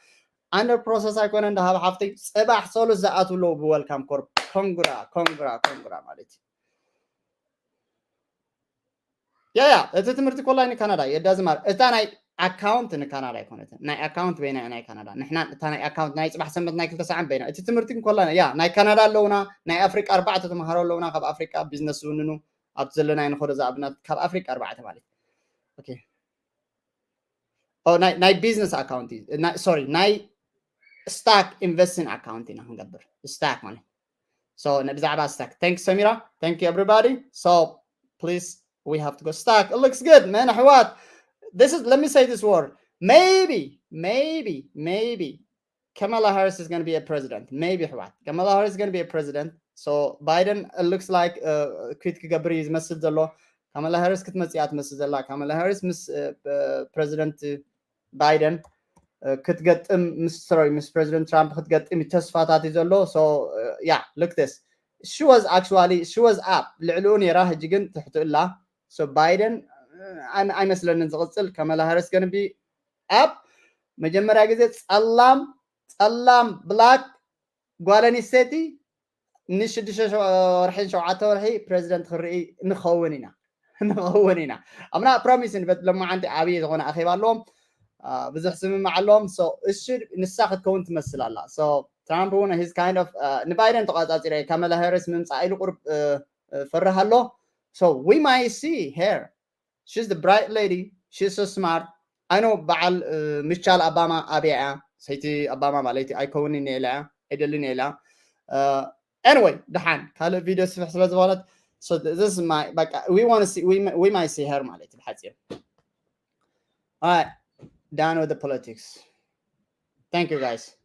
Under process ኣይኮነን ደሃብ ሓፍተይ፣ ፅባሕ ሰሉስ ዝኣትዉ ኣለዉ ብ Welcome Corp። ኮንግራ ኮንግራ ኮንግራ ማለት እዩ። ያ ያ እቲ ትምህርቲ ኮላይ ንካናዳ እዩ። እዳ ዝማር እታ ናይ ኣካውንት ንካናዳ ኣይኮነትን። ናይ ኣካውንት በይና እያ ናይ ካናዳ። ንሕና እታ ናይ ኣካውንት ናይ ፅባሕ ሰንበት ናይ ክልተ ሰዓት በይና። እቲ ትምህርቲ ኮላይ ያ ናይ ካናዳ ኣለውና፣ ናይ ኣፍሪቃ ኣርባዕተ ተምሃሮ ኣለውና። ካብ ኣፍሪቃ ቢዝነስ ዝውንኑ ኣብቲ ዘለና ንኸዶ ዝኣብነት ካብ ኣፍሪቃ ኣርባዕተ ማለት እዩ። ኦኬ። ኦ፣ ናይ ናይ ቢዝነስ ኣካውንት እዩ። ሶሪ፣ ናይ ስታክ ኢንቨስቲንግ ኣካውንት ኢና ክንገብር። ስታክ ማለት so ብዛዕባ ስታክ። Thank you ሰሚራ። Thank you everybody. So please, we have to go. Stock, it looks good, man. ኣሕዋት, this is, let me say this word. Maybe, maybe, maybe Kamala Harris is going to be a president. Maybe ኣሕዋት, Kamala Harris is going to be a president. So Biden, it looks like uh, ኩዊት ክገብር እዩ ዝመስል ዘሎ። ካማላ ሃሪስ ክትመፅእ እያ ትመስል ዘላ። ካማላ ሃሪስ ምስ ፕሬዚደንት ባይደን ክትገጥም፣ ምስ ሶሪ፣ ምስ ፕሬዚደንት ትራምፕ ክትገጥም እዩ ተስፋታት እዩ ዘሎ። So yeah, look this, she was actually, she was up፣ ልዕሊኡ ነይራ፣ ሕጂ ግን ትሕቲ እላ። So ባይደን ኣይመስለንን ዝቕፅል። ካማላ ሃሪስ going to be up። መጀመርያ ግዜ ፀላም፣ ፀላም ብላክ ጓል ኣንስተይቲ ንሽዱሽተ ወርሒን ሸውዓተ ወርሒ ፕሬዚደንት ክንርኢ ንኸውን ኢና ንኸውን ኢና ኣምና ፕሮሚስ ንበት ለማዓንቲ ዓብዪ ዝኾነ ኣኼባ ኣለዎም። ብዙሕ ስምምዕ ኣለዎም። እሱ ንሳ ክትከውን ትመስል ኣላ። ትራምፕ እውን ሂዝ ካይንድ ኦፍ ንባይደን ተቋፃፂረ ካመላ ሃሪስ ምምፃእ ኢሉ ቁርብ ፈርህ ኣሎ። We might see her. She's the bright lady. She's so smart. I know በዓል ሚቻል ኣባማ ኣብያ እያ። ሰይቲ ኣባማ ማለት ኣይከውንን እያ ኢላ እያ ኣይደልን እያ ኢላ። Anyway ደሓን ካልእ ቪድዮ ስፍሕ ስለ ዝኾነት we might see her ማለት እዩ ብሓፂር። Done with the politics. Thank you guys.